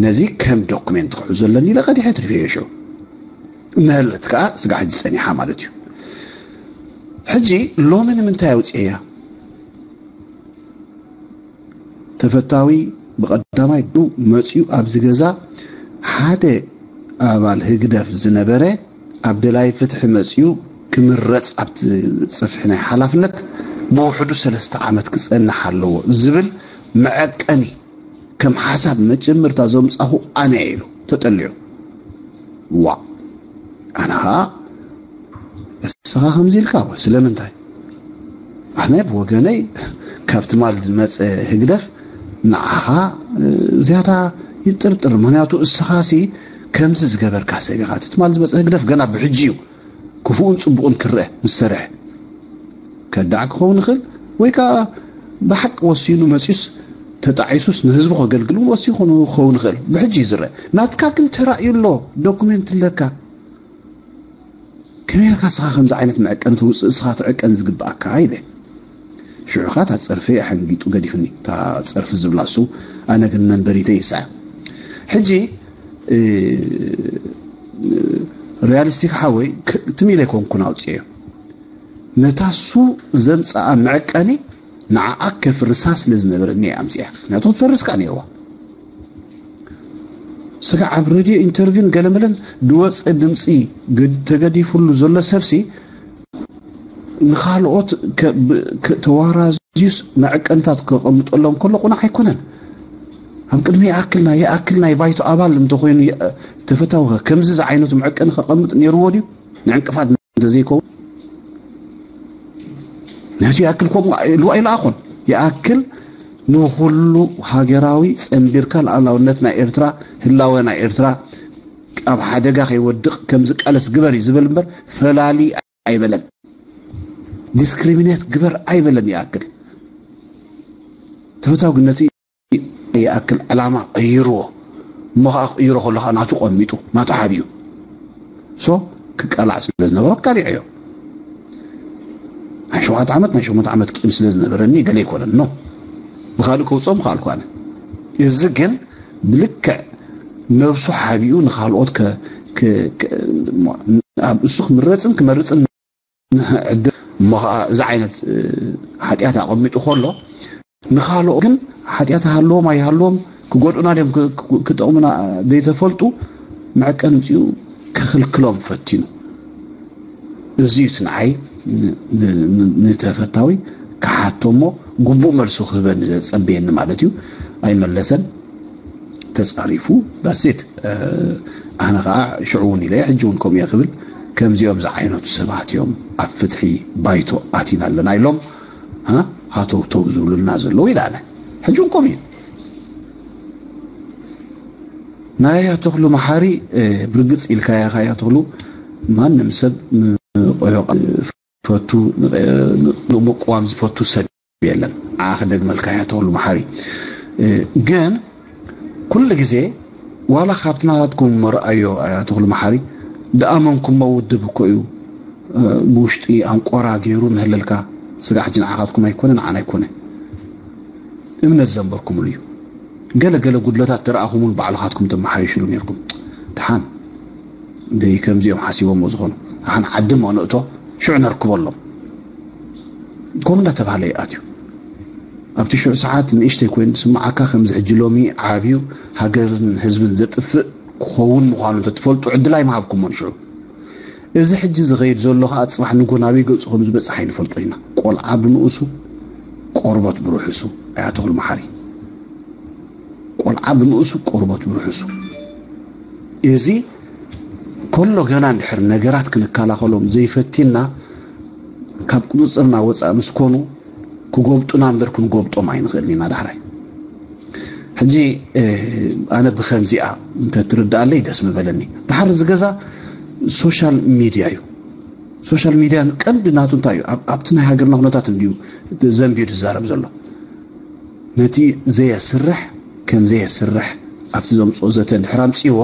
ነዚ ከም ዶኩሜንት ክሕዞ ኣለኒ ኢለ ቀዲሐ ትርፌዮ ሽዑ። እናሃለት ከኣ ስጋዕ ሕጂ ጸኒሓ ማለት እዩ። ሕጂ ሎሚ ንምንታይ ኣውፅኤያ? ተፈታዊ ብቐዳማይ ደው መፅዩ ኣብዚ ገዛ ሓደ ኣባል ህግደፍ ዝነበረ ኣብ ደላይ ፍትሒ መፅዩ ክምረፅ ኣብቲ ፅፍሒ ናይ ሓላፍነት ብውሕዱ ሰለስተ ዓመት ክፀንሕ ኣለዎ ዝብል መዐቀኒ ከም ሓሳብ መጀመርታ ዘምፃኹ ኣነ እየ ኢሉ ተጠሊዑ። ዋ ኣነ ኸዓ እስኻ ከምዚ ኢልካ ወ ስለምንታይ ኣነ ብወገነይ ካብ ትማል ዝመፀ ህግደፍ ንዓኻ ዝያዳ ይጥርጥር። ምክንያቱ እስኻሲ ከምዚ ዝገበርካ ሰብ ኢኻ። እቲ ትማል ዝመፀ ህግደፍ ገና ብሕጂ እዩ ክፉኡን ፅቡቕን ክረአ ምስ ሰርሐ። ከዳዕ ክኸውን ይኽእል ወይ ከዓ ብሓቂ ወሲኑ መፂኡስ ተጣዒሱስ ንህዝቡ ከገልግል እውን ወሲኑ ክኸውን ይኽእል። ብሕጂ እዩ ዝረአ። ናትካ ግን ተራእዩ ኣሎ፣ ዶኩሜንት ኣለካ። ከመይ ጌርካ እስኻ ከምዚ ዓይነት መዐቀኒ ትውፅእ እስኻ ትዕቀን ዝግብኣካ ኢለ ሽዑ ኸዓ እታ ፀርፊ ኣሐንጊጡ ገዲፍኒ እታ ፀርፊ ዝብላ እሱ ኣነ ግን መንበሪተይ ይስዐ ሕጂ ሪያሊስቲክ ሓወይ ትም ኢለ ኣይኮንኩን ኣውፅኤዮ ነታ እሱ ዘምፀኣ መዐቀኒ ንዓኣ ከፍርሳ ስለ ዝነበረኒ እየ ኣምፅኣ ምክንያቱ ክትፈርስ ከዓ ነይርዋ ስጋዕ ኣብ ሬድዮ ኢንተርቪውን ገለመለን ድወፀ ድምፂ ተገዲፉሉ ዘሎ ሰብሲ ንኻልኦት ተዋራዝዩስ መዐቀንታት ከቐምጠሎም ከሎ ቁኑዕ ኣይኮነን። ኣብ ቅድሚ ይኣክልና ይኣክል ናይ ባይቶ ኣባል እንተኮይኑ ተፈታዊ ከምዚ ዝዓይነቱ መዐቀኒ ከቐምጥ ነይርዎ ድዩ? ንዕንቅፋት እንተዘይከውን ነቲ ይኣክል ከምኡ ኢሉ ኣይለኣኾን። ይኣክል ንኹሉ ሃገራዊ ጸንቢርካ ልኣላውነት ናይ ኤርትራ፣ ህላወ ናይ ኤርትራ ኣብ ሓደጋ ከይወድቕ ከም ዝቃለስ ግበር እዩ ዝብል እምበር ፈላሊ ኣይበለን። ዲስክሪሚኔት ግበር ኣይበለን። ይኣክል ተፈታውግነቱ ይኣክል ዕላማ ቀይርዎ። እሞ ከዓ ክቅይሮ ከሎ ከዓ ናቱ ቀሚጡ ናቱ ሓቢኡ ሶ ክቃላዕ ስለ ዝነበሮ ኣቃሊዐዮ። ናይ ሸውዓተ ዓመት ናይ ሸሞንተ ዓመት ቂም ስለ ዝነበረኒ ገለ ኣይኮነን ኖ ብካልእ ከውፅኦ ምክኣልኩ ኣነ። እዚ ግን ብልክዕ ነብሱ ሓቢኡ ንካልኦት እሱ ክምረፅን ክመርፅን ዕድል እሞ ከዓ እዚ ዓይነት ሓጢኣት ኣቐሚጡ ከሎ ንኻልኦ ግን ሓጢኣት ሃለዎም ኣይሃለዎም ክጎድኡና ድዮም ክጠቕሙና ዘይተፈልጡ መዕቀን ምፅኡ ክኽልክሎም ፈቲኑ። እዚ እዩ እቲ ንዓይ ንተፈታዊ ክሓቶ እሞ ግቡእ መልሱ ክህበኒ ዘጸበየኒ ማለት እዩ። ኣይመለሰን። ተጻሪፉ ዳሴት ኣነ ከዓ ሽዑ እውን ኢለ ሕጂ እውን ከምኡ እየ ክብል ከምዚኦም ዝዓይነቱ ሰባት እዮም ኣብ ፍትሒ ባይቶ ኣቲና ኣለና ኢሎም ሃተውተው ዝብሉልና ዘለዉ ኢለ ኣነ ሕጂ እውን ከምኡ እዩ። ናይ ኣያ ተኽሉ መሓሪ ብርግጽ ኢልካያ ካያ ተኽሉ ማንም ሰብ ንቆዮ ፈቱ ንምቅዋም ዝፈቱ ሰብ የለን። ንዓ ክደግመልካ እያ ተኽሉ መሓሪ ግን ኩሉ ግዜ ዋላ ካብቲ ናትኩም መርኣዮ ኣያ ተኽሉ መሓሪ ደኣመንኩሞ ውድብ እኮ እዩ ብውሽጢ ኣንቆራ ገይሩ ንህለልካ ስጋዕ ሕጂ ንዓኻትኩም ኣይኮነ ንዓና ኣይኮነ እምነት ዘንበርኩምሉ እዩ። ገለ ገለ ጉድለታት ተረኣኹምሉ ባዕልኻትኩም ተመሓይሽሉ ነርኩም። ድሓን ደይ ከምዚኦም ሓሲቦሞ ዝኾኑ ደሓን ዓዲ መነእቶ ሽዑ ነርክበሎም። ከምኡ እንዳተባህለ ይኣትዩ። ኣብቲ ሽዑ ሰዓት ንእሽተይ ኮይኑ ዝስምዓካ ከምዚ ሕጂ ሎሚ ዓብዩ ሃገርን ህዝብን ዘጥፍእ ክኸውን ምዃኑ እንተትፈልጡ ዕድል ኣይምሃብኩሞን ሽዑ። እዚ ሕጂ ዝኸይድ ዘሎ ከዓ ፅባሕ ንጎ ናበይ ገፁ ከም ዝበፅሕ ኣይንፈልጦ ኢና። ቆልዓ ብንኡሱ ቆርበት ብርሑሱ ኣያ ተኽሉ መሓሪ። ቆልዓ ብንኡሱ ቆርበት ብርሑሱ። እዚ ከሎ ገና እንድሕር ነገራት ክንከላኸሎም ዘይፈቲና ካብ ቁፅፅርና ወፃእ ምስ ኮኑ ክጎብጡና እምበር ክንጎብጦም ኣይንኽእልን ኢና ዳሕራይ። ሕጂ ኣነ ብከምዚኣ እንተትርድኣለይ ደስ ምበለኒ። ድሓር እዚ ገዛ ሶሻል ሚድያ እዩ። ሶሻል ሚድያ ቀንዲ ናቱ እንታይ እዩ? ኣብቲ ናይ ሃገርና ኩነታት እንድዩ ዘንብዩ ዝዛረብ ዘሎ። ነቲ ዘየስርሕ ከም ዘየስርሕ ኣብቲ ዘምፅኦ ዘተ እንድሕር ኣምፅዎ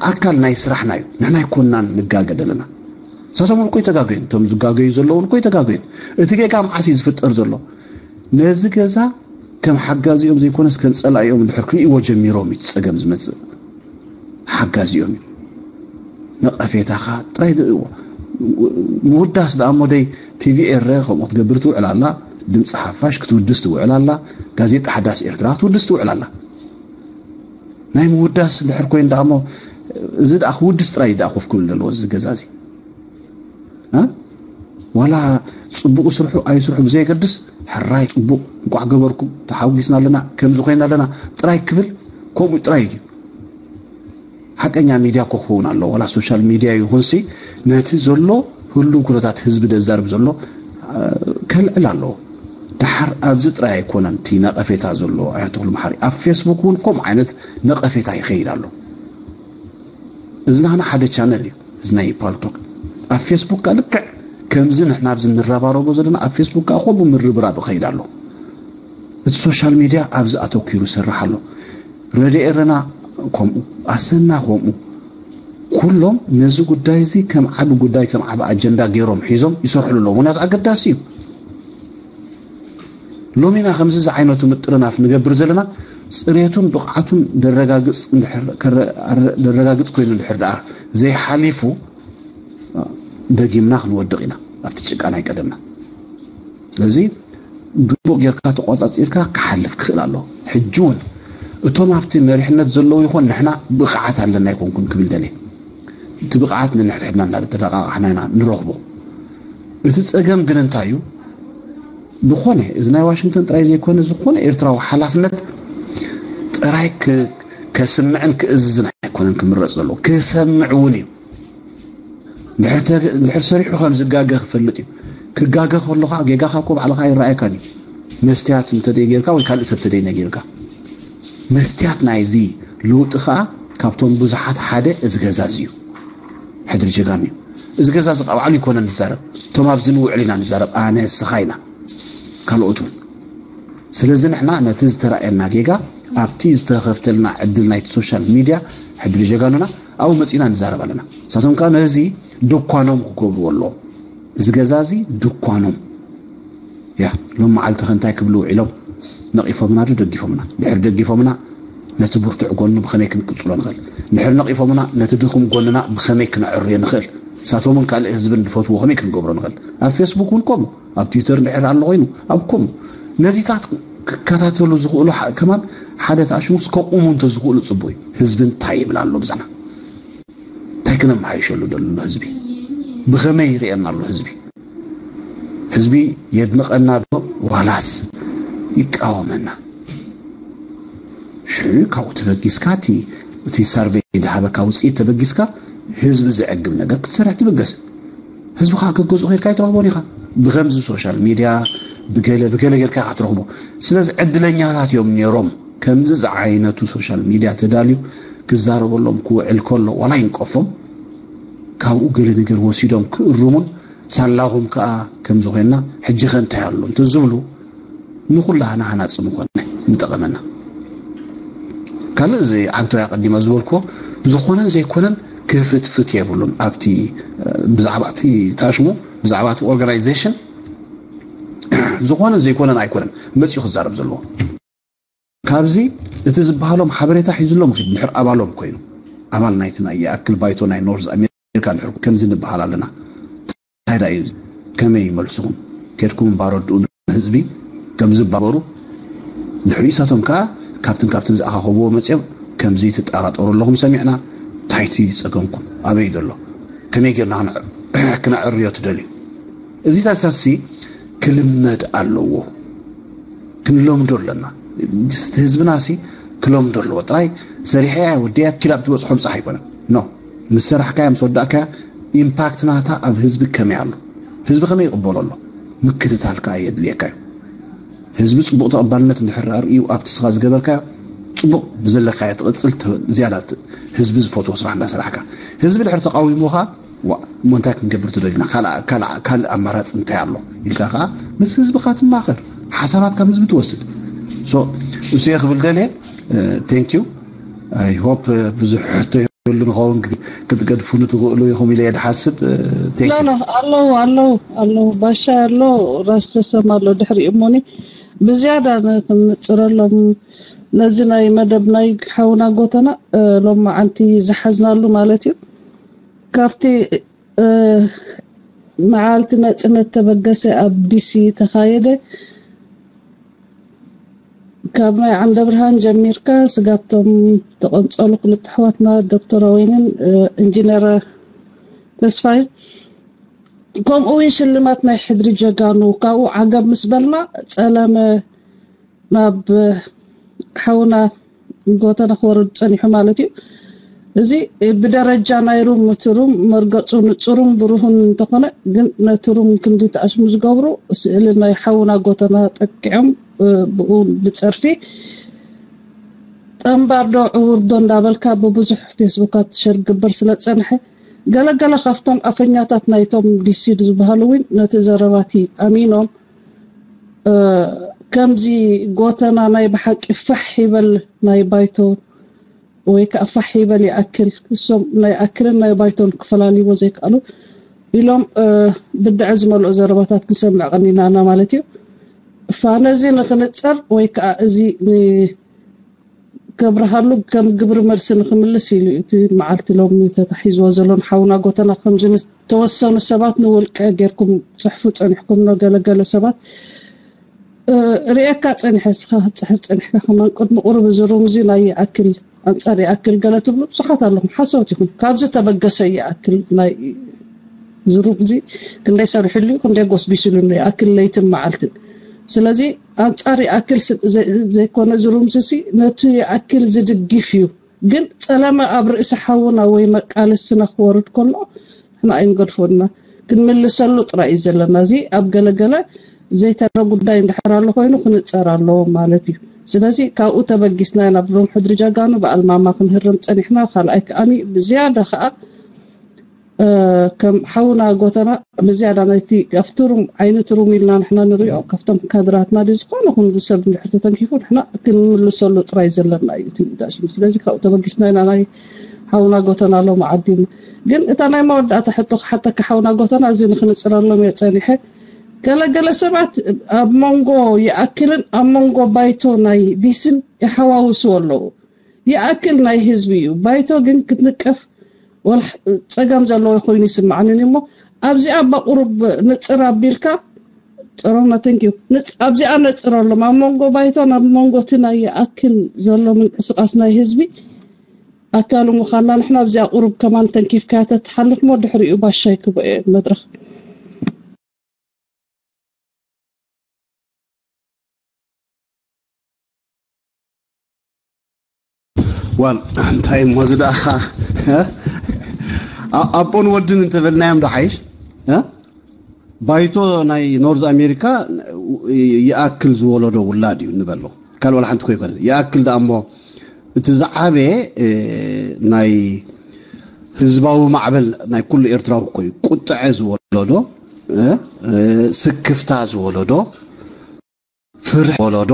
ኣካል ናይ ስራሕና እዩ። ንሕና ኣይኮናን ንጋገ ዘለና። ንሳቶም እውን እኮ ይተጋገዩን እቶም ዝጋገዩ ዘለውን እኮ ይተጋገዩን። እቲ ጌጋ መዓስ እዩ ዝፍጠር ዘሎ? ነዚ ገዛ ከም ሓጋዚኦም ዘይኮነስ ከም ፀላኢኦም እንድሕር ክርእይዎ ጀሚሮም እዩ እቲ ፀገም ዝመፅእ። ሓጋዚኦም እዩ። ነቐፌታኻ ጥራይ ምውዳስ ደኣ እሞ ደይ ቲቪ ኤረ ከምኡ ክትገብር ትውዕል ኣላ። ድምፂ ሓፋሽ ክትውድስ ትውዕል ኣላ። ጋዜጣ ሓዳስ ኤርትራ ክትውድስ ትውዕል ኣላ። ናይ ምውዳስ እንድሕር ኮይኑ ደኣ እሞ እዚ ደኣ ክውድስ ጥራይ ደኣ ኮፍ ክብል ዘለዎ እዚ ገዛ እዚ ዋላ ፅቡቅ ስርሑ ኣይስርሑ ብዘየገድስ ሕራይ ፅቡቅ እንቋዕ ገበርኩም ተሓጒስና ኣለና ከምዚ ኮይና ኣለና ጥራይ ክብል ከምኡ ጥራይ እዩ። ሓቀኛ ሚድያ እኮ ክኸውን ኣለዎ። ዋላ ሶሻል ሚድያ ይኹንሲ ነቲ ዘሎ ህሉው ኩነታት ህዝቢ ደዛርብ ዘሎ ከልዕል ኣለዎ። ደሓር ኣብዚ ጥራይ ኣይኮነን እቲ ነቐፌታ ዘሎ ኣያተኽሉ መሓሪ ኣብ ፌስቡክ እውን ከምኡ ዓይነት ነቐፌታ ይኸይድ ኣሎ። እዚ ናህና ሓደ ቻነል እዩ። እዚ ናይ ፓልቶክ ኣብ ፌስቡክ ከኣ ልክዕ ከምዚ ንሕና ኣብዚ እንረባረቦ ዘለና ኣብ ፌስቡክ ከኣ ከምኡ ምርብራብ ይኸይድ ኣሎ። እቲ ሶሻል ሚድያ ኣብዚ ኣተኪሩ ይሰርሕ ኣሎ። ረድኤ ኤረና ከምኡ፣ ኣሰና ከምኡ። ኩሎም ነዚ ጉዳይ እዚ ከም ዓቢ ጉዳይ ከም ዓቢ ኣጀንዳ ገይሮም ሒዞም ይሰርሕሉ ኣለዉ። ምክንያቱ ኣገዳሲ እዩ። ሎሚና ከምዚ ዝዓይነቱ ምጥርናፍ ንገብር ዘለና ፅሬቱን ብቕዓቱን ደረጋግፅ እንድሕር ደረጋግፅ ኮይኑ እንድሕር ደኣ ዘይሓሊፉ ደጊምና ክንወድቕ ኢና ኣብቲ ጭቃ ናይ ቀደምና። ስለዚ ግቡእ ጌርካ ተቆፃፂርካ ክሓልፍ ክኽእል ኣለዎ። ሕጂ እውን እቶም ኣብቲ መሪሕነት ዘለዉ ይኾን ንሕና ብቕዓት ኣለና ኣይኮንኩን ክብል ደልየ። እቲ ብቕዓት ንንሕድሕድና እናተደቃቕሕና ኢና ንረኽቦ። እቲ ጸገም ግን እንታይ እዩ? ዝኾነ እዚ ናይ ዋሽንግተን ጥራይ ዘይኮነ፣ ዝኾነ ኤርትራዊ ሓላፍነት ጥራይ ክ- ከስምዕን ክእዝዝን ኣይኮነን ክምረጽ ዘለዎ፣ ክሰምዕ እውን እዩ። ድሕር ተ- ድሕር ሰሪሑ ከም ዝጋገ ክፈልጥ እዩ። ክጋገ ከሎ ከዓ ጌጋኻ እኮ ባዕልኻ ይረኣየካን እዩ። መስትያት እንተደይ ጌርካ ወይ ካልእ ሰብ ተደይ ነጊርካ፣ መስትያት ናይዚ ለውጢ ከዓ ካብቶም ብዙሓት ሓደ እዚ ገዛ እዚ እዩ። ሕድሪ ጀጋኑ እዩ። እዚ ገዛ እዚ ከዓ ባዕሉ ይኮነን ዝዛረብ፣ እቶም ኣብዚ ንውዕል ኢና ንዛረብ፣ ኣነ ንስኻ ኢና፣ ካልኦት እውን። ስለዚ ንሕና ነቲ ዝተራእየና ጌጋ ኣብቲ ዝተኸፍተልና ዕድል ናይቲ ሶሻል ሚድያ ሕድሪ ጀጋኑና ኣብኡ መፂና ንዛረብ ኣለና። ንሳቶም ከዓ ነዚ ድኳኖም ክገብርዎ ኣለዎም። እዚ ገዛ እዚ ድኳኖም ያ ሎም መዓልቲ ከ እንታይ ክብሉ ውዒሎም? ነቒፎምና ዶ ደጊፎምና? ድሕር ደጊፎምና ነቲ ብርቱዕ ጎኑ ብኸመይ ክንቅጽሎ ንኽእል? ድሕር ነቒፎምና ነቲ ድኹም ጎንና ብኸመይ ክነዕርዮ ንኽእል? ንሳቶምን ካልእ ህዝብን ድፈትዎ ከመይ ክንገብሮ ንኽእል? ኣብ ፌስቡክ እውን ከምኡ፣ ኣብ ትዊተር ድሕር ኣሎ ኮይኑ ኣብ ከምኡ ነዚታት ክከታተሉ ዝኽእሉ ከማን ሓደ ተኣሽሙስ ከቑሙ እንተዝኽእሉ ጽቡቕ እዩ። ህዝቢ እንታይ ይብል ኣሎ ብዛዕባ እንታይ ክነመሓይሸሉ ደሎ ህዝቢ? ብኸመይ ይርእየና ኣሎ ህዝቢ? ህዝቢ የድንቐና ዶ ዋላስ ይቃወመና? ሽዑ ካብኡ ተበጊስካ እቲ እቲ ሳርቬይ ድሃበካ ውፅኢት ተበጊስካ ህዝቢ ዘዕግብ ነገር ክትሰርሕ ትብገስ። ህዝቢ ከዓ ገገዝኡ ከድካ ኣይትረኽቦን ኢኻ። ብከምዚ ሶሻል ሚድያ ብገለ ብገለ ጌርካ ኢኻ ትረኽቦ። ስለዚ ዕድለኛታት እዮም ነይሮም ከምዚ ዝዓይነቱ ሶሻል ሚድያ ተዳልዩ ክዛረበሎም ክውዕል ከሎ ዋላ ይንቀፎም ካብኡ ገለ ነገር ወሲዶም ክእርሙን ሳላኹም ከዓ ከምዚ ኮይና ሕጂ ከ እንታይ ኣሎ እንተዝብሉ ንኹላህና ሃናፂ ምኾነ ምጠቐመና። ካልእ እዚ ዓንቶ ኣቀዲመ ዝበልኩዎ ዝኾነን ዘይኮነን ክፍትፍት የብሉን። ኣብቲ ብዛዕባ እቲ ታሽሙ ብዛዕባ እቲ ኦርጋናይዜሽን ዝኾነን ዘይኮነን ኣይኮነን መፂኡ ክዛረብ ዘለዎ። ካብዚ እቲ ዝበሃሎም ሓበሬታ ሒዝሎም ኺድ ድሕር ኣባሎም ኮይኑ ኣባል ናይቲ ናይ ይኣክል ባይቶ ናይ ኖርዝ ኣሜሪካ ድሕር ከምዚ ንበሃል ኣለና። እንታይ ዳ እዩ ከመይ ይመልስኹም ከድኩም ባረድኡ ንህዝቢ ከም ዝባበሩ ድሕሪ እሳቶም ከዓ ካብትን ካብትን ዝኣኻኸብዎ መፅኦም ከምዚ ትጠራጠሩ ኣለኹም ሰሚዕና። ታይቲ ጸገምኩም ኣበይ ዘሎ ከመይ ጌርና ክነዕርዮ ትደልዩ? እዚ ታሳሲ ክልመድ ኣለዎ። ክንለምዶ ኣለና። ህዝብና ሲ ክለምዶ ኣለዎ። ጥራይ ሰሪሐ ወደያ ኪላ ብትበፅሖ ምፃሕ ኣይኮነን። ኖ ምስ ሰራሕካያ ምስ ወዳእካያ ኢምፓክት ናታ ኣብ ህዝቢ ከመይ ኣሎ? ህዝቢ ከመይ ይቕበሎ ኣሎ? ምክትታል ከዓ የድልየካ እዩ። ህዝቢ ፅቡቕ ተቐባልነት እንድሕር ኣርእዩ ኣብቲ ስኻ ዝገበርካዮ ፅቡቕ ብዘለካዮ ትቕፅል ዝያዳ ህዝቢ ዝፈትዎ ስራሕ እንዳሰራሕካ ህዝቢ ድሕር ተቃዊሙኻ ዋ እሞ እንታይ ክንገብር ትደሊና ካልእ ኣማራፂ እንታይ ኣሎ ኢልካ ከዓ ምስ ህዝብካ ትማኸር ሓሳባት ካብ ህዝቢ ትወስድ እሱ ክብል ደልየ thank you I hope ብዙሕ ሕቶ ይህሉ ንኸውን ክትገድፉ ንትኽእሉ ኢኹም ኢለ ድሓስብ ኣለዉ ኣለዉ ኣለዉ ባሻ ኣሎ ራስ ተሰማ ኣሎ ድሕሪኡ እሞኒ ብዝያዳ ንክንፅረሎም ነዚ ናይ መደብ ናይ ሓውና ጎተና ሎማዓንቲ ዝሓዝናሉ ማለት እዩ ካብቲ መዓልቲ ናፅነት ተበገሰ ኣብ ዲሲ ተኻየደ ካብ ናይ ዓንደብርሃን ጀሚርካ ስጋብቶም ተቐንፀሉ ክልተ ኣሕዋትና ዶክተር ኣወይንን ኢንጂነር ተስፋይ ከምኡ እውን ሽልማት ናይ ሕድሪ ጀጋኑ ካብኡ ዓገብ ምስ በልና ፀለመ ናብ ሓውና ጎተና ክወርድ ፀኒሑ ማለት እዩ እዚ ብደረጃ ናይ ሩም እቲ ሩም መርገፁ ንፁሩን ብሩሁን እንተኾነ ግን ነቲ ሩም ክንዲ ተኣሽሙ ዝገብሩ ስእሊ ናይ ሓውና ጎተና ጠቂዖም ብኡ ብፀርፊ ጠንባር ዶ ዕውር ዶ እንዳበልካ ብብዙሕ ፌስቡካት ሸር ግበር ስለ ዝፀንሐ ገለገለ ካብቶም ኣፈኛታት ናይቶም ዲሲድ ዝበሃሉ እውን ነቲ ዘረባቲ ኣሚኖም ከምዚ ጎተና ናይ ብሓቂ ፋሕ ይበል ናይ ባይቶ ወይ ከዓ ፋሕ ይበል ይኣክል እሶም ናይ ኣክልን ናይ ባይቶን ክፈላልይዎ ዘይከኣሉ ኢሎም ብድዐ ዝመልኦ ዘረባታት ክንሰምዕ ቀኒናና ማለት እዩ ፋነዚ ንክንፀር ወይ ከዓ እዚ ከብርሃሉ ከም ግብሪ መልሲ ንክምልስ ኢሉ እቲ መዓልቲ ሎሚ ተታሒዝዎ ዘሎ ንሓውና ጎተና ከምዚ ዝተወሰኑ ሰባት ንውልቀ ጌርኩም ፅሕፉ ፀኒሕኩም ኖ ገለገለ ሰባት ርእየካ ፀኒሐ እስኻ ክትፅሕፍ ፀኒሕካ ከማን ቅድሚ ቁሩብ እዚ ሩም እዚ ናይ ይኣክል ኣንፃር ይኣክል ገለ ትብሉ ብዙሓት ኣለኹም ሓሰውት ኢኹም ካብዚ ተበገሰ ይኣክል ናይ ዝሩም እዚ ክንደይ ሰሪሕሉ እዩ፣ ክንደይ ጎስጒስሉ እንዶ ይኣክል ለይትን መዓልትን። ስለዚ ኣንጻር ይኣክል ስ-፣ ዘ-፣ ዘይኮነ ዝሩም ስሲ ነቱ ይኣክል ዝድግፍ እዩ። ግን ጸለመ ኣብ ርእሲ ሓውና ወይ መቃለስና ክወርድ ከሎ ንሕና ኣይንገድፎና፣ ክንምልሰሉ ጥራይ እዩ ዘለና። እዚ ኣብ ገለገለ ዘይተረ ጉዳይ እንድሕር ኣሎ ኮይኑ ክንጸር ኣለዎ ማለት እዩ። ስለዚ ካብኡ ተበጊስና ናብ ሮም ሕድሪ ጀጋኑ በኣልማማ ክንህረም ጸኒሕና። ካልኣይ ከኣኒ ብዝያዳ ከኣ እ፣ ከም ሓውና ጎተና ብዝያዳ ናይቲ ኣብቲ ሩም ዓይነት ሩም ኢልና ንሕና ንሪኦ ካብቶም ካድራትና ድዩ ዝኾነ ኩሉ ሰብ እንድሕር ተተንኪፉ ንሕና ክንምልሰሉ ጥራይ ዘለና እዩ እቲ ዳሽሙ። ስለዚ ካብኡ ተበጊስና ኢና ናይ ሓውና ጎተና ሎም ዓዲም። ግን እታ ናይ መወዳእታ ሕቶ ክሓተካ ሓውና ጎተና እዚ ንክንፅረሎም እየ ፀኒሐ። ገለገለ ሰባት ኣብ መንጎ ይኣክልን ኣብ መንጎ ባይቶ ናይ ዲስን ይሓዋውስዎ ኣለዉ። ይኣክል ናይ ህዝቢ እዩ። ባይቶ ግን ክትንቀፍ ወላ ጸገም ዘለዎ ኮይኑ ይስምዓኒ እሞ ኣብዚኣ ኣባ ቁሩብ ንጽር ኣቢልካ ጥሮና። Thank you። ኣብዚኣ ነጽረሎም ኣብ መንጎ ባይቶን ኣብ መንጎ እቲ ናይ ይኣክል ዘሎ ምንቅስቃስ ናይ ህዝቢ ኣካሉ ምዃንና ንሕና ኣብዚኣ ቁሩብ ከማን ተንኪፍካያ ተትሓልፍ ሞ ድሕሪኡ ባሻይ ክቦ እየ መድረኽ። ዋል እንታይ እሞ እዚ ደኣ ኣቦን ወድን እንተበልናዮም ዶ ሓይሽ? ባይቶ ናይ ኖርዝ ኣሜሪካ ይኣክል ዝወለዶ ውላድ እዩ ንበሎ። ካልእ ዋላ ሓንቲ ኮይኮነ ይኣክል ደኣ እሞ እቲ ዝዓበየ ናይ ህዝባዊ ማዕበል ናይ ኩሉ ኤርትራዊ እኮ እዩ። ቁጥዐ ዝወለዶ፣ ስክፍታ ዝወለዶ፣ ፍርሒ ዝወለዶ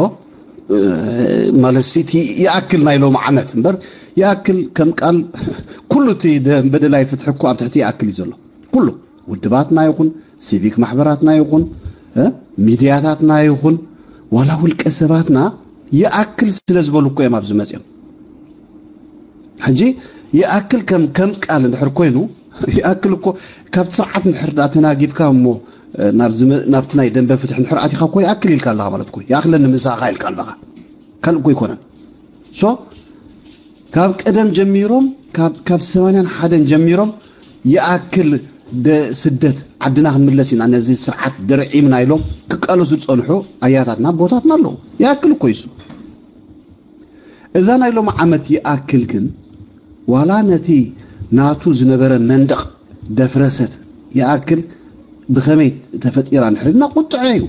ማለት እቲ ይኣክል ናይ ሎም ዓመት እምበር ይኣክል ከም ቃል ኩሉ እቲ በደላይ ፍትሒ እኮ ኣብ ትሕቲ ይኣክል እዩ ዘሎ። ኩሉ ውድባትና ይኹን ሲቪክ ማሕበራትና ይኹን ሚድያታትና ይኹን ዋላ ውልቀ ሰባትና ይኣክል ስለ ዝበሉ እኮ እዮም ኣብዚ መፅኦም። ሕጂ ይኣክል ከም ከም ቃል እንድሕር ኮይኑ ይኣክል እኮ ካብቲ ስርዓት እንድሕር ዳ ተናጊፍካ እሞ ናብቲ ናይ ደንበ ፍትሒ እንድሕር ኣቲኻ እኮ ይኣክል ኢልካ ኣለኻ ማለት እኮ ይኣክለኒ ምሳኻ ኢልካ ኣለኻ። ካልእ እኮ ኣይኮነን። ሶ ካብ ቀደም ጀሚሮም ካብ ሰማንያን ሓደን ጀሚሮም ይኣክል ስደት ዓድና ክንምለስ ኢና ነዚ ስርዓት ደርዒምና ኢሎም ክቃለሱ ዝፀንሑ ኣያታትና ኣቦታትና ኣለዉ። ይኣክል እኮ ይሱ እዛ ናይ ሎም ዓመት ይኣክል ግን ዋላ ነቲ ናቱ ዝነበረ መንደቕ ደፍረሰት ይኣክል ብኸመይ ተፈጢራ እንድሕር ኢልና ቁጥዐ እዩ።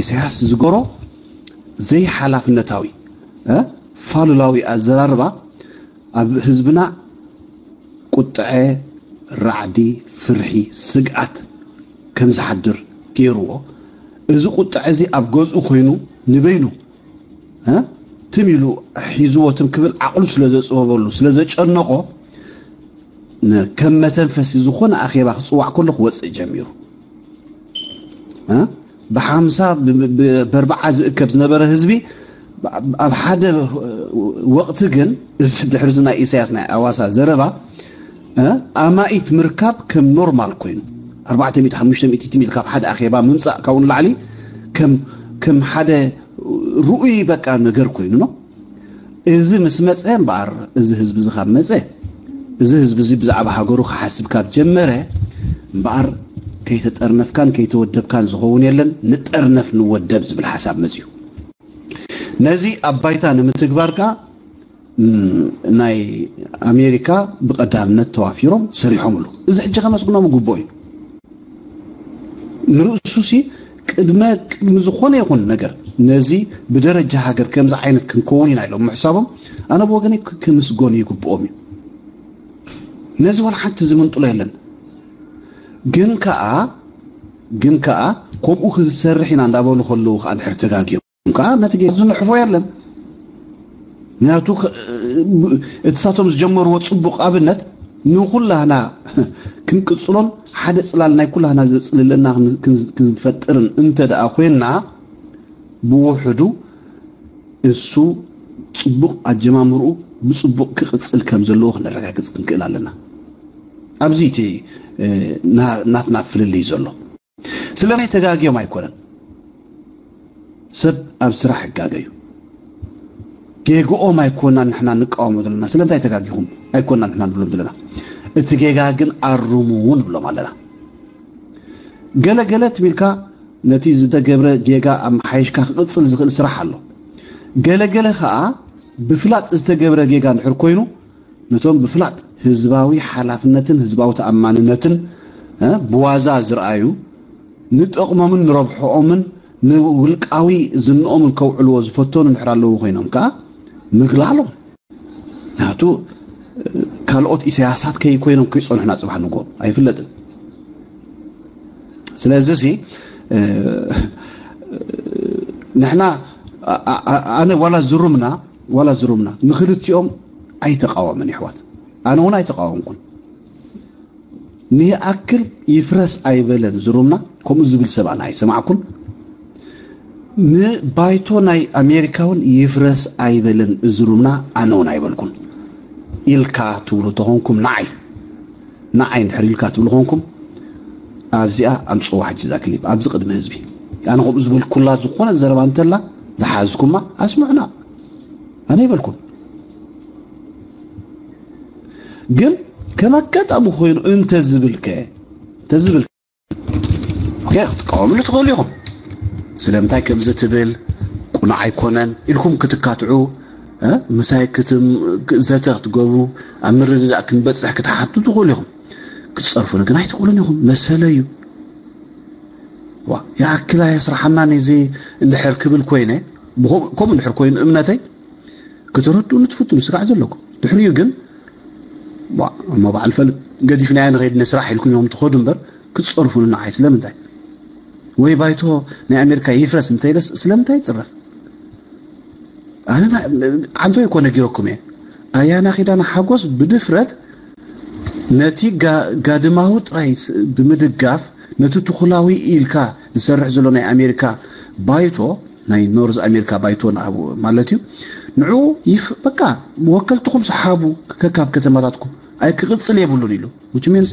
ኢሳያስ ዝገሮ ዘይሓላፍነታዊ ፋሉላዊ ኣዘራርባ ኣብ ህዝብና ቁጥዐ፣ ራዕዲ፣ ፍርሒ፣ ስግኣት ከም ዝሓድር ገይርዎ። እዚ ቁጥዐ እዚ ኣብ ገዝኡ ኮይኑ ንበይኑ ትም ኢሉ ሒዝዎ ትም ክብል ዓቕሉ ስለ ዘፅበበሉ ስለ ዘጨነቖ ከም መተንፈሲ ዝኾነ ኣኼባ ክፅዋዕ ከሎ ክወፅእ ጀሚሩ። ብሓምሳ በርባዓ ዝእከብ ዝነበረ ህዝቢ ኣብ ሓደ ወቕቲ ግን እዚ ድሕሪ ናይ ኢሳያስ ናይ ኣዋሳ ዘረባ ኣማኢት ምርካብ ከም ኖርማል ኮይኑ ኣርባዕተ ሚእቲ ሓሙሽተ ሚእቲ ካብ ሓደ ኣኼባ ምምፃእ ካብኡ ንላዕሊ ከም ሓደ ርኡይ በቃ ነገር ኮይኑ ነው። እዚ ምስ መፀ እምበኣር እዚ ህዝቢ እዚ ካብ መፀ እዚ ህዝቢ እዚ ብዛዕባ ሃገሩ ክሓስብ ካብ ጀመረ እምበኣር ከይተጠርነፍካን ከይተወደብካን ዝኸውን የለን፣ ንጠርነፍ ንወደብ ዝብል ሓሳብ መፅዩ። ነዚ ኣብ ባይታ ንምትግባር ከዓ ናይ ኣሜሪካ ብቀዳምነት ተዋፊሮም ሰሪሖምሉ። እዚ ሕጂ ከመስግኖም ግቡእ እዩ። ንርእሱ ሲ ቅድመ ቅድሚ ዝኾነ ይኹን ነገር ነዚ ብደረጃ ሃገር ከምዚ ዓይነት ክንከውን ኢና ኢሎም ምሕሳቦም ኣነ ብወገነይ ክምስገኑ ይግብኦም እዩ። ነዚ ዋላ ሓንቲ ዝምንጥሎ የለን። ግን ከኣ ግን ከኣ ከምኡ ክሰርሕ ኢና እንዳበሉ ከለዉ ከኣ እንድሕር ተጋግዮም ከኣ ነቲ ጌጋ ዝንሕፎ የለን። ምክንያቱ እቲ ሳቶም ዝጀመርዎ ጽቡቕ ኣብነት ንኹላህና ክንቅጽሎን ሓደ ጽላል ናይ ኩላህና ዘጽልለና ክንፈጥርን እንተ ደኣ ኮይንና ብውሕዱ እሱ ጽቡቕ ኣጀማምርኡ ብጽቡቕ ክቕጽል ከም ዘለዎ ክነረጋግጽ ክንክእል ኣለና። ኣብዚ እቲ ናትና ፍልልይ ዘሎ ስለምንታይ ተጋግዮም ኣይኮነን። ሰብ ኣብ ስራሕ ይጋገዩ። ጌግኦም ኣይኮናን ንሕና ንቃወሞ ዘለና። ስለምንታይ ተጋጊኹም ኣይኮናን ንሕና ንብሎም ዘለና። እቲ ጌጋ ግን ኣርሙ ንብሎም ኣለና። ገለገለ ትቢልካ ነቲ ዝተገብረ ጌጋ ኣመሓይሽካ ክቕጽል ዝኽእል ስራሕ ኣሎ። ገለገለ ኸኣ ብፍላጥ ዝተገብረ ጌጋ እንድሕር ኮይኑ ነቶም ብፍላጥ ህዝባዊ ሓላፍነትን ህዝባዊ ተኣማንነትን ብዋዛ ዝረኣዩ ንጠቕሞምን ንረብሕኦምን ንውልቃዊ ዝንኦምን ከውዕልዎ ዝፈተኑ እንድሕር ኣለዉ ኮይኖም ከኣ ምግላሎም። ናቱ ካልኦት ኢሳያሳት ከይኮይኖም ከይጸንሑና ጽባሕ ንጎ ኣይፍለጥን። ስለዚ ሲ ንሕና ኣነ ዋላ ዝሩምና ዋላ ዝሩምና ንክልቲኦም ኣይተቃወምን ይሕዋት። ኣነ እውን ኣይተቃወምኩን። ንይኣክል ይፍረስ ኣይበለን ዝሩምና። ከምኡ ዝብል ሰብ ኣነ ኣይሰማዕኩን። ንባይቶ ናይ ኣሜሪካ እውን ይፍረስ ኣይበለን ዝሩምና ኣነ እውን ኣይበልኩን። ኢልካ ትብሉ ተኾንኩም ንዓይ ንዓይ እንድሕር ኢልካ ትብሉ ኾንኩም ኣብዚኣ ኣምፅዋ ሕጂ እዛ ክሊፕ ኣብዚ ቅድሚ ህዝቢ ኣነ ከምኡ ዝበልኩላ ዝኾነ ዘረባ እንተላ ዝሓዝኩማ ኣስምዑና። ኣነ ይበልኩም ግን ከም ኣጋጣሚ ኮይኑ እንተዝብልከ እንተዝብል ክትቃወምሉ ትኽእሉ ኢኹም። ስለምንታይ ከምዚ ትብል ቁኑዕ ኣይኮነን ኢልኩም ክትካትዑ ምሳይ ዘተ ክትገብሩ ኣብ ምርድዳእ ክንበፅሕ ክትሓቱ ትኽእሉ ኢኹም። ክትፀርፉኒ ግን ኣይትኽእሉን ኢኹም። መሰለ እዩ። ይኣክል ኣየስርሓናን እዚ እንድሕር ክብል ኮይነ ከምኡ እንድሕር ኮይኑ እምነተይ ክትረድኡኒ ትፍትኑ ስጋዕ ዘለኩም ድሕሪኡ ግን እሞ በዓል ፈልጥ ገዲፍናዮ ንኸይድ ንስራሕ ኢልኩም እዮም ትኸዱ እምበር ክትፀርፉኒ ንዓይ ስለምንታይ ወይ ባይቶ ናይ ኣሜሪካ ይፍረስ እንተይለስ ስለምንታይ ይፅረፍ? ኣነ ዓንቶ ይኮ ነጊረኩም እየ። ኣያና ኪዳነ ሓጎስ ብድፍረት ነቲ ጋድማዊ ጥራይ ብምድጋፍ ነቲ ትኩላዊ ኢልካ ዝሰርሕ ዘሎ ናይ ኣሜሪካ ባይቶ ናይ ኖርዝ ኣሜሪካ ባይቶ ንኣቡ ማለት እዩ። ንዑ ይፍ በቃ ወከልትኹም ሰሓቡ ከካብ ከተማታትኩም ኣይ ክቕጽል የብሉን ኢሉ which means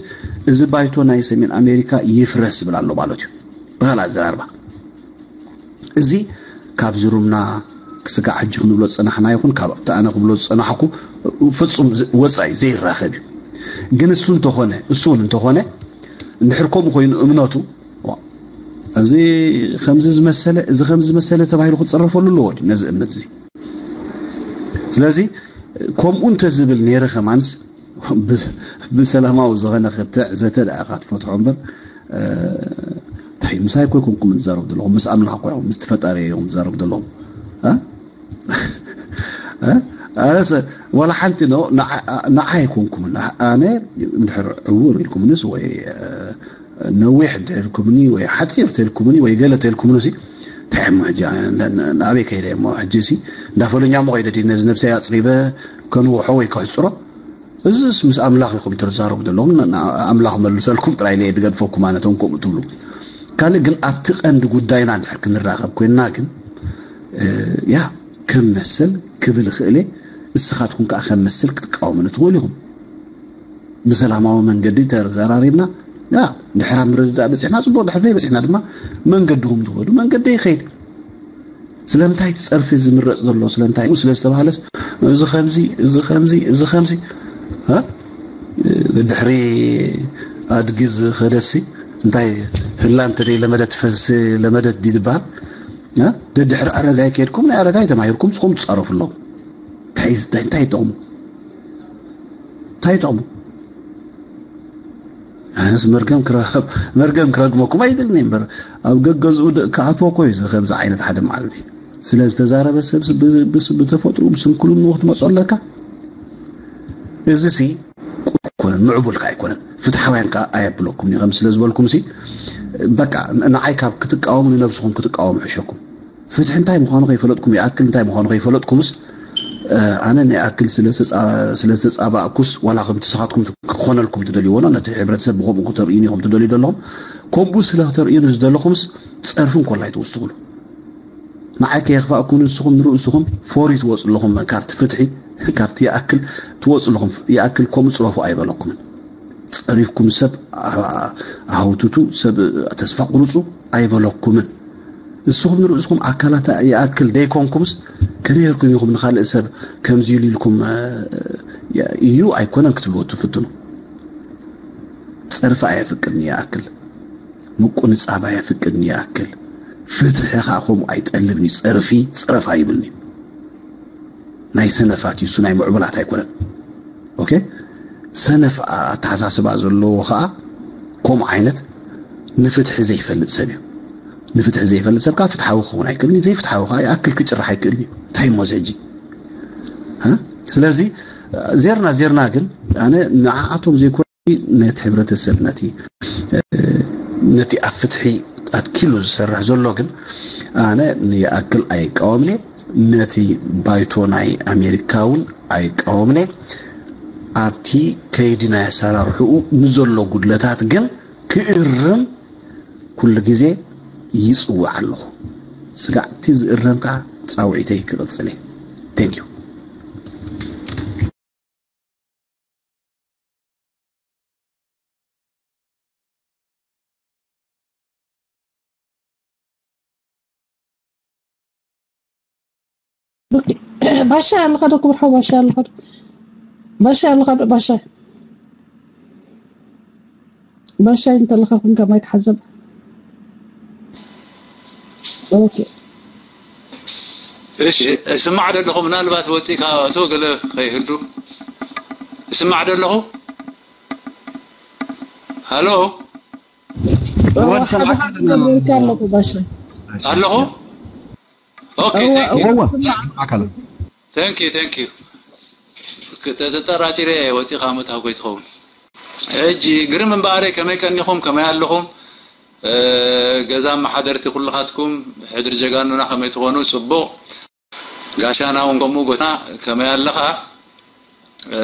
እዚ ባይቶ ናይ ሰሜን ኣሜሪካ ይፍረስ ዝብል ኣሎ ማለት እዩ። ብኻል ኣዘራርባ እዚ ካብ ዝሩምና ክስጋዕ ሕጂ ክንብሎ ዝጸናሕና ይኹን ካብ ኣነ ክብሎ ዝጸናሕኩ ፍጹም ወጻኢ ዘይራኸብ እዩ። ግን እሱ እንተኾነ እሱ እውን እንተኾነ እንድሕር ከምኡ ኮይኑ እምነቱ እዚ ከምዚ ዝመሰለ እዚ ከምዚ ዝመሰለ ተባሂሉ ክፀረፈሉ ኣለዎ ድዩ ነዚ እምነት እዚ? ስለዚ ከምኡ እንተዝብል ነይረ ከማንስ ብሰላማዊ ዝኾነ ክትዕ ዘተ ደኣ ኢኻ ትፈትሖ እምበር እንታይ ምሳይ እኮ ኣይኮንኩም ትዛረቡ ዘለኹም ምስ ኣምላኽ እኮ ኢኹም ምስ ፈጣሪ እዮም ትዛረቡ ዘለኹም። ኣነስ ዋላ ሓንቲ ነው ንዓ ኣይኮንኩምን ኣነ እንድሕር ዕውር ኢልኩምንስ ወይ ነዊሕ እንድሕር ኢልኩምኒ ወይ ሓፂር ተልኩምኒ ወይ ገለ ተልኩምኒ ሲ እንታይ እሞ ሕጂ ናበይ ከይደ እሞ ሕጂ ሲ እንዳፈለኛ ሞ ከይደ ነዚ ነብሰይ ኣፅሪበ ከንውሖ ወይ ከሕፅሮ እዚስ ምስ ኣምላኽ ኢኹም ትዛረቡ ዘለኹም ኣምላኽ መልሰልኩም ጥራይ ለየ ድገድፈኩም ኣነቶም ከምኡ ትብሉ ካልእ ግን ኣብቲ ቀንዲ ጉዳይና እንድሕር ክንራኸብ ኮይንና ግን ያ ከም መሰል ክብል ይኽእል እየ እስኻትኩም ከዓ ከም መሰል ክትቃወሙኒ ትኽእሉ ኢኹም ብሰላማዊ መንገዲ ተዘራሪብና ያ ድሕራ ምርድዳእ በፂሕና ፅቡቅ ድሕር በፂሕና ድማ መንገድኹም ትኸዱ መንገዲ ይኸይድ ስለምንታይ እቲ ፀርፊ ዝምረፅ ዘሎ ስለምንታይ ስለ ዝተባሃለስ እዚ ከምዚ እዚ ከምዚ እዚ ከምዚ ድሕሪ ኣድጊ ዝኸደሲ እንታይ ህላ እንተ ለመደት ፈሲ ለመደት ድዩ ዝበሃል ደድሕሪ ኣረጋይ ከድኩም ናይ ኣረጋይ ተማሂርኩም ስኹም ትፃረፉ ኣለኹም እንታይ ይጠቕሙ እንታይ ይጠቕሙ ኣነስ መርገም ክረብ መርገም ክረግመኩም ኣይደልን እምበር ኣብ ገገዝኡ ክኣትዎ እኮ እዩ ከምዚ ዓይነት ሓደ መዓልቲ ስለ ዝተዛረበ ሰብ ብተፈጥሩ ብስንክልንኡ ክትመፁ ኣለካ እዚ ሲ ኣይኮነን ምዕቡል ከዓ ኣይኮነን ፍትሓውያን ከዓ ኣየብለኩም ከም ስለ ዝበልኩም ሲ በቃ ንዓይ ካብ ክትቃወሙ ንነብስኹም ክትቃወሙ ሕሸኩም ፍትሒ እንታይ ምዃኑ ከይፈለጥኩም ይኣክል እንታይ ምዃኑ ከይፈለጥኩምስ ኣነ ናይ ኣክል ስለ ዝተፃባእኩስ ዋላ ከምቲ ስኻትኩም ክኾነልኩም ትደልይዎ ነቲ ሕብረተሰብ ብከምኡ ክተርእዩኒ ኢኹም ትደልዩ ዘለኹም ከምኡ ስለ ክተርእዩኒ ዝደለኹምስ ፀርፊ እንኮላ ኣይትወስኹሉ ንዓይ ከየኽፋእኩ ንስኹም ንርእስኹም ፎሪ ትወፁ ኣለኹም ካብቲ ፍትሒ ካብቲ ይኣክል ትወፁ ኣለኹም ይኣክል ከምኡ ፅረፉ ኣይበለኩምን ፀሪፍኩም ሰብ ኣሃውትቱ ሰብ ተስፋ ቁርፁ ኣይበለኩምን እስኹም ንርእስኹም ኣካላት ይኣክል ደይኮንኩምስ ከመይ ጌርኩም ኢኹም ንኻልእ ሰብ ከምዚ ኢሉ ኢልኩም እዩ ኣይኮነን ክትብልዎ ትፍትኑ ፀርፊ ኣየፍቅድን ይኣክል ምቁንጻብ ኣየፍቅድን ይኣክል። ፍትሒ ኸኣ ከምኡ ኣይጠልብን እዩ። ጸርፊ ጽረፍ ኣይብልን እዩ። ናይ ሰነፋት እዩ፣ እሱ ናይ ምዕቡላት ኣይኮነን። ኦኬ፣ ሰነፍ ኣተሓሳስባ ዘለዎ ኸኣ ከምኡ ዓይነት ንፍትሒ ዘይፈልጥ ሰብ እዩ። ንፍትሒ ዘይፈልጥ ሰብ ከዓ ፍትሓዊ ክኸውን ኣይክእልን እዩ። ዘይፍትሓዊ ከዓ ይኣክል ክጭራሕ ኣይክእልን እዩ። እንታይ እሞ እዚ ሕጂ? እ? ስለዚ ዜርና ዜርና ግን ኣነ ንዓኣቶም ዘይኮነ ነቲ ሕብረተሰብ ነቲ ነቲ ኣብ ፍትሒ ኣትኪሉ ዝሰርሕ ዘሎ ግን ኣነ ንይኣክል ኣይቃወምኔ፣ ነቲ ባይቶ ናይ ኣሜሪካ እውን ኣይቃወምኔ። ኣብቲ ከይዲ ናይ ኣሰራርሕኡ ንዘሎ ጉድለታት ግን ክእርም ኩሉ ግዜ ይጽውዕ ኣለኹ። ስጋዕ እቲ ዝእረም ከዓ ጻውዒተይ ክቕጽል እየ። Thank you። ባሻ ኣለኻ ዶ? ክቡር ሓው ባሻ ኣለኻ ዶ? ባሻ ኣለኻ ዶ? ባሻ ባሻ እንተለኻ ኮንካ ማይክ ሓዘብ። ኦኬ። እሺ፣ እስማዕ ደለኹ። ምናልባት ወፂእካ እቶ ገለ ከይህሉ። እስማዕ ደለኹ። ሃሎ። ወድ ሰማዕካ ኣለና። ኣለካ ኣለኹ ባሻ። ኣለኹ። ኦኬ፣ እወ፣ thank you። እወ፣ እወ ስማዕ። ኣካል Thank you, thank you። ተጠራጢረ ወፂኻ ምእታው ከይትኸውን። ሕጂ ግርም እምበኣረይ፣ ከመይ ቀኒኹም፣ ከመይ ኣለኹም? እ፣ ገዛ መሓደርቲ ኩልኻትኩም፣ ሕድሪ ጀጋኑና ከመይ ትኾኑ? ጽቡቕ። ጋሻና እውን ከምኡ፣ ጎታ ከመይ ኣለኻ? እ፣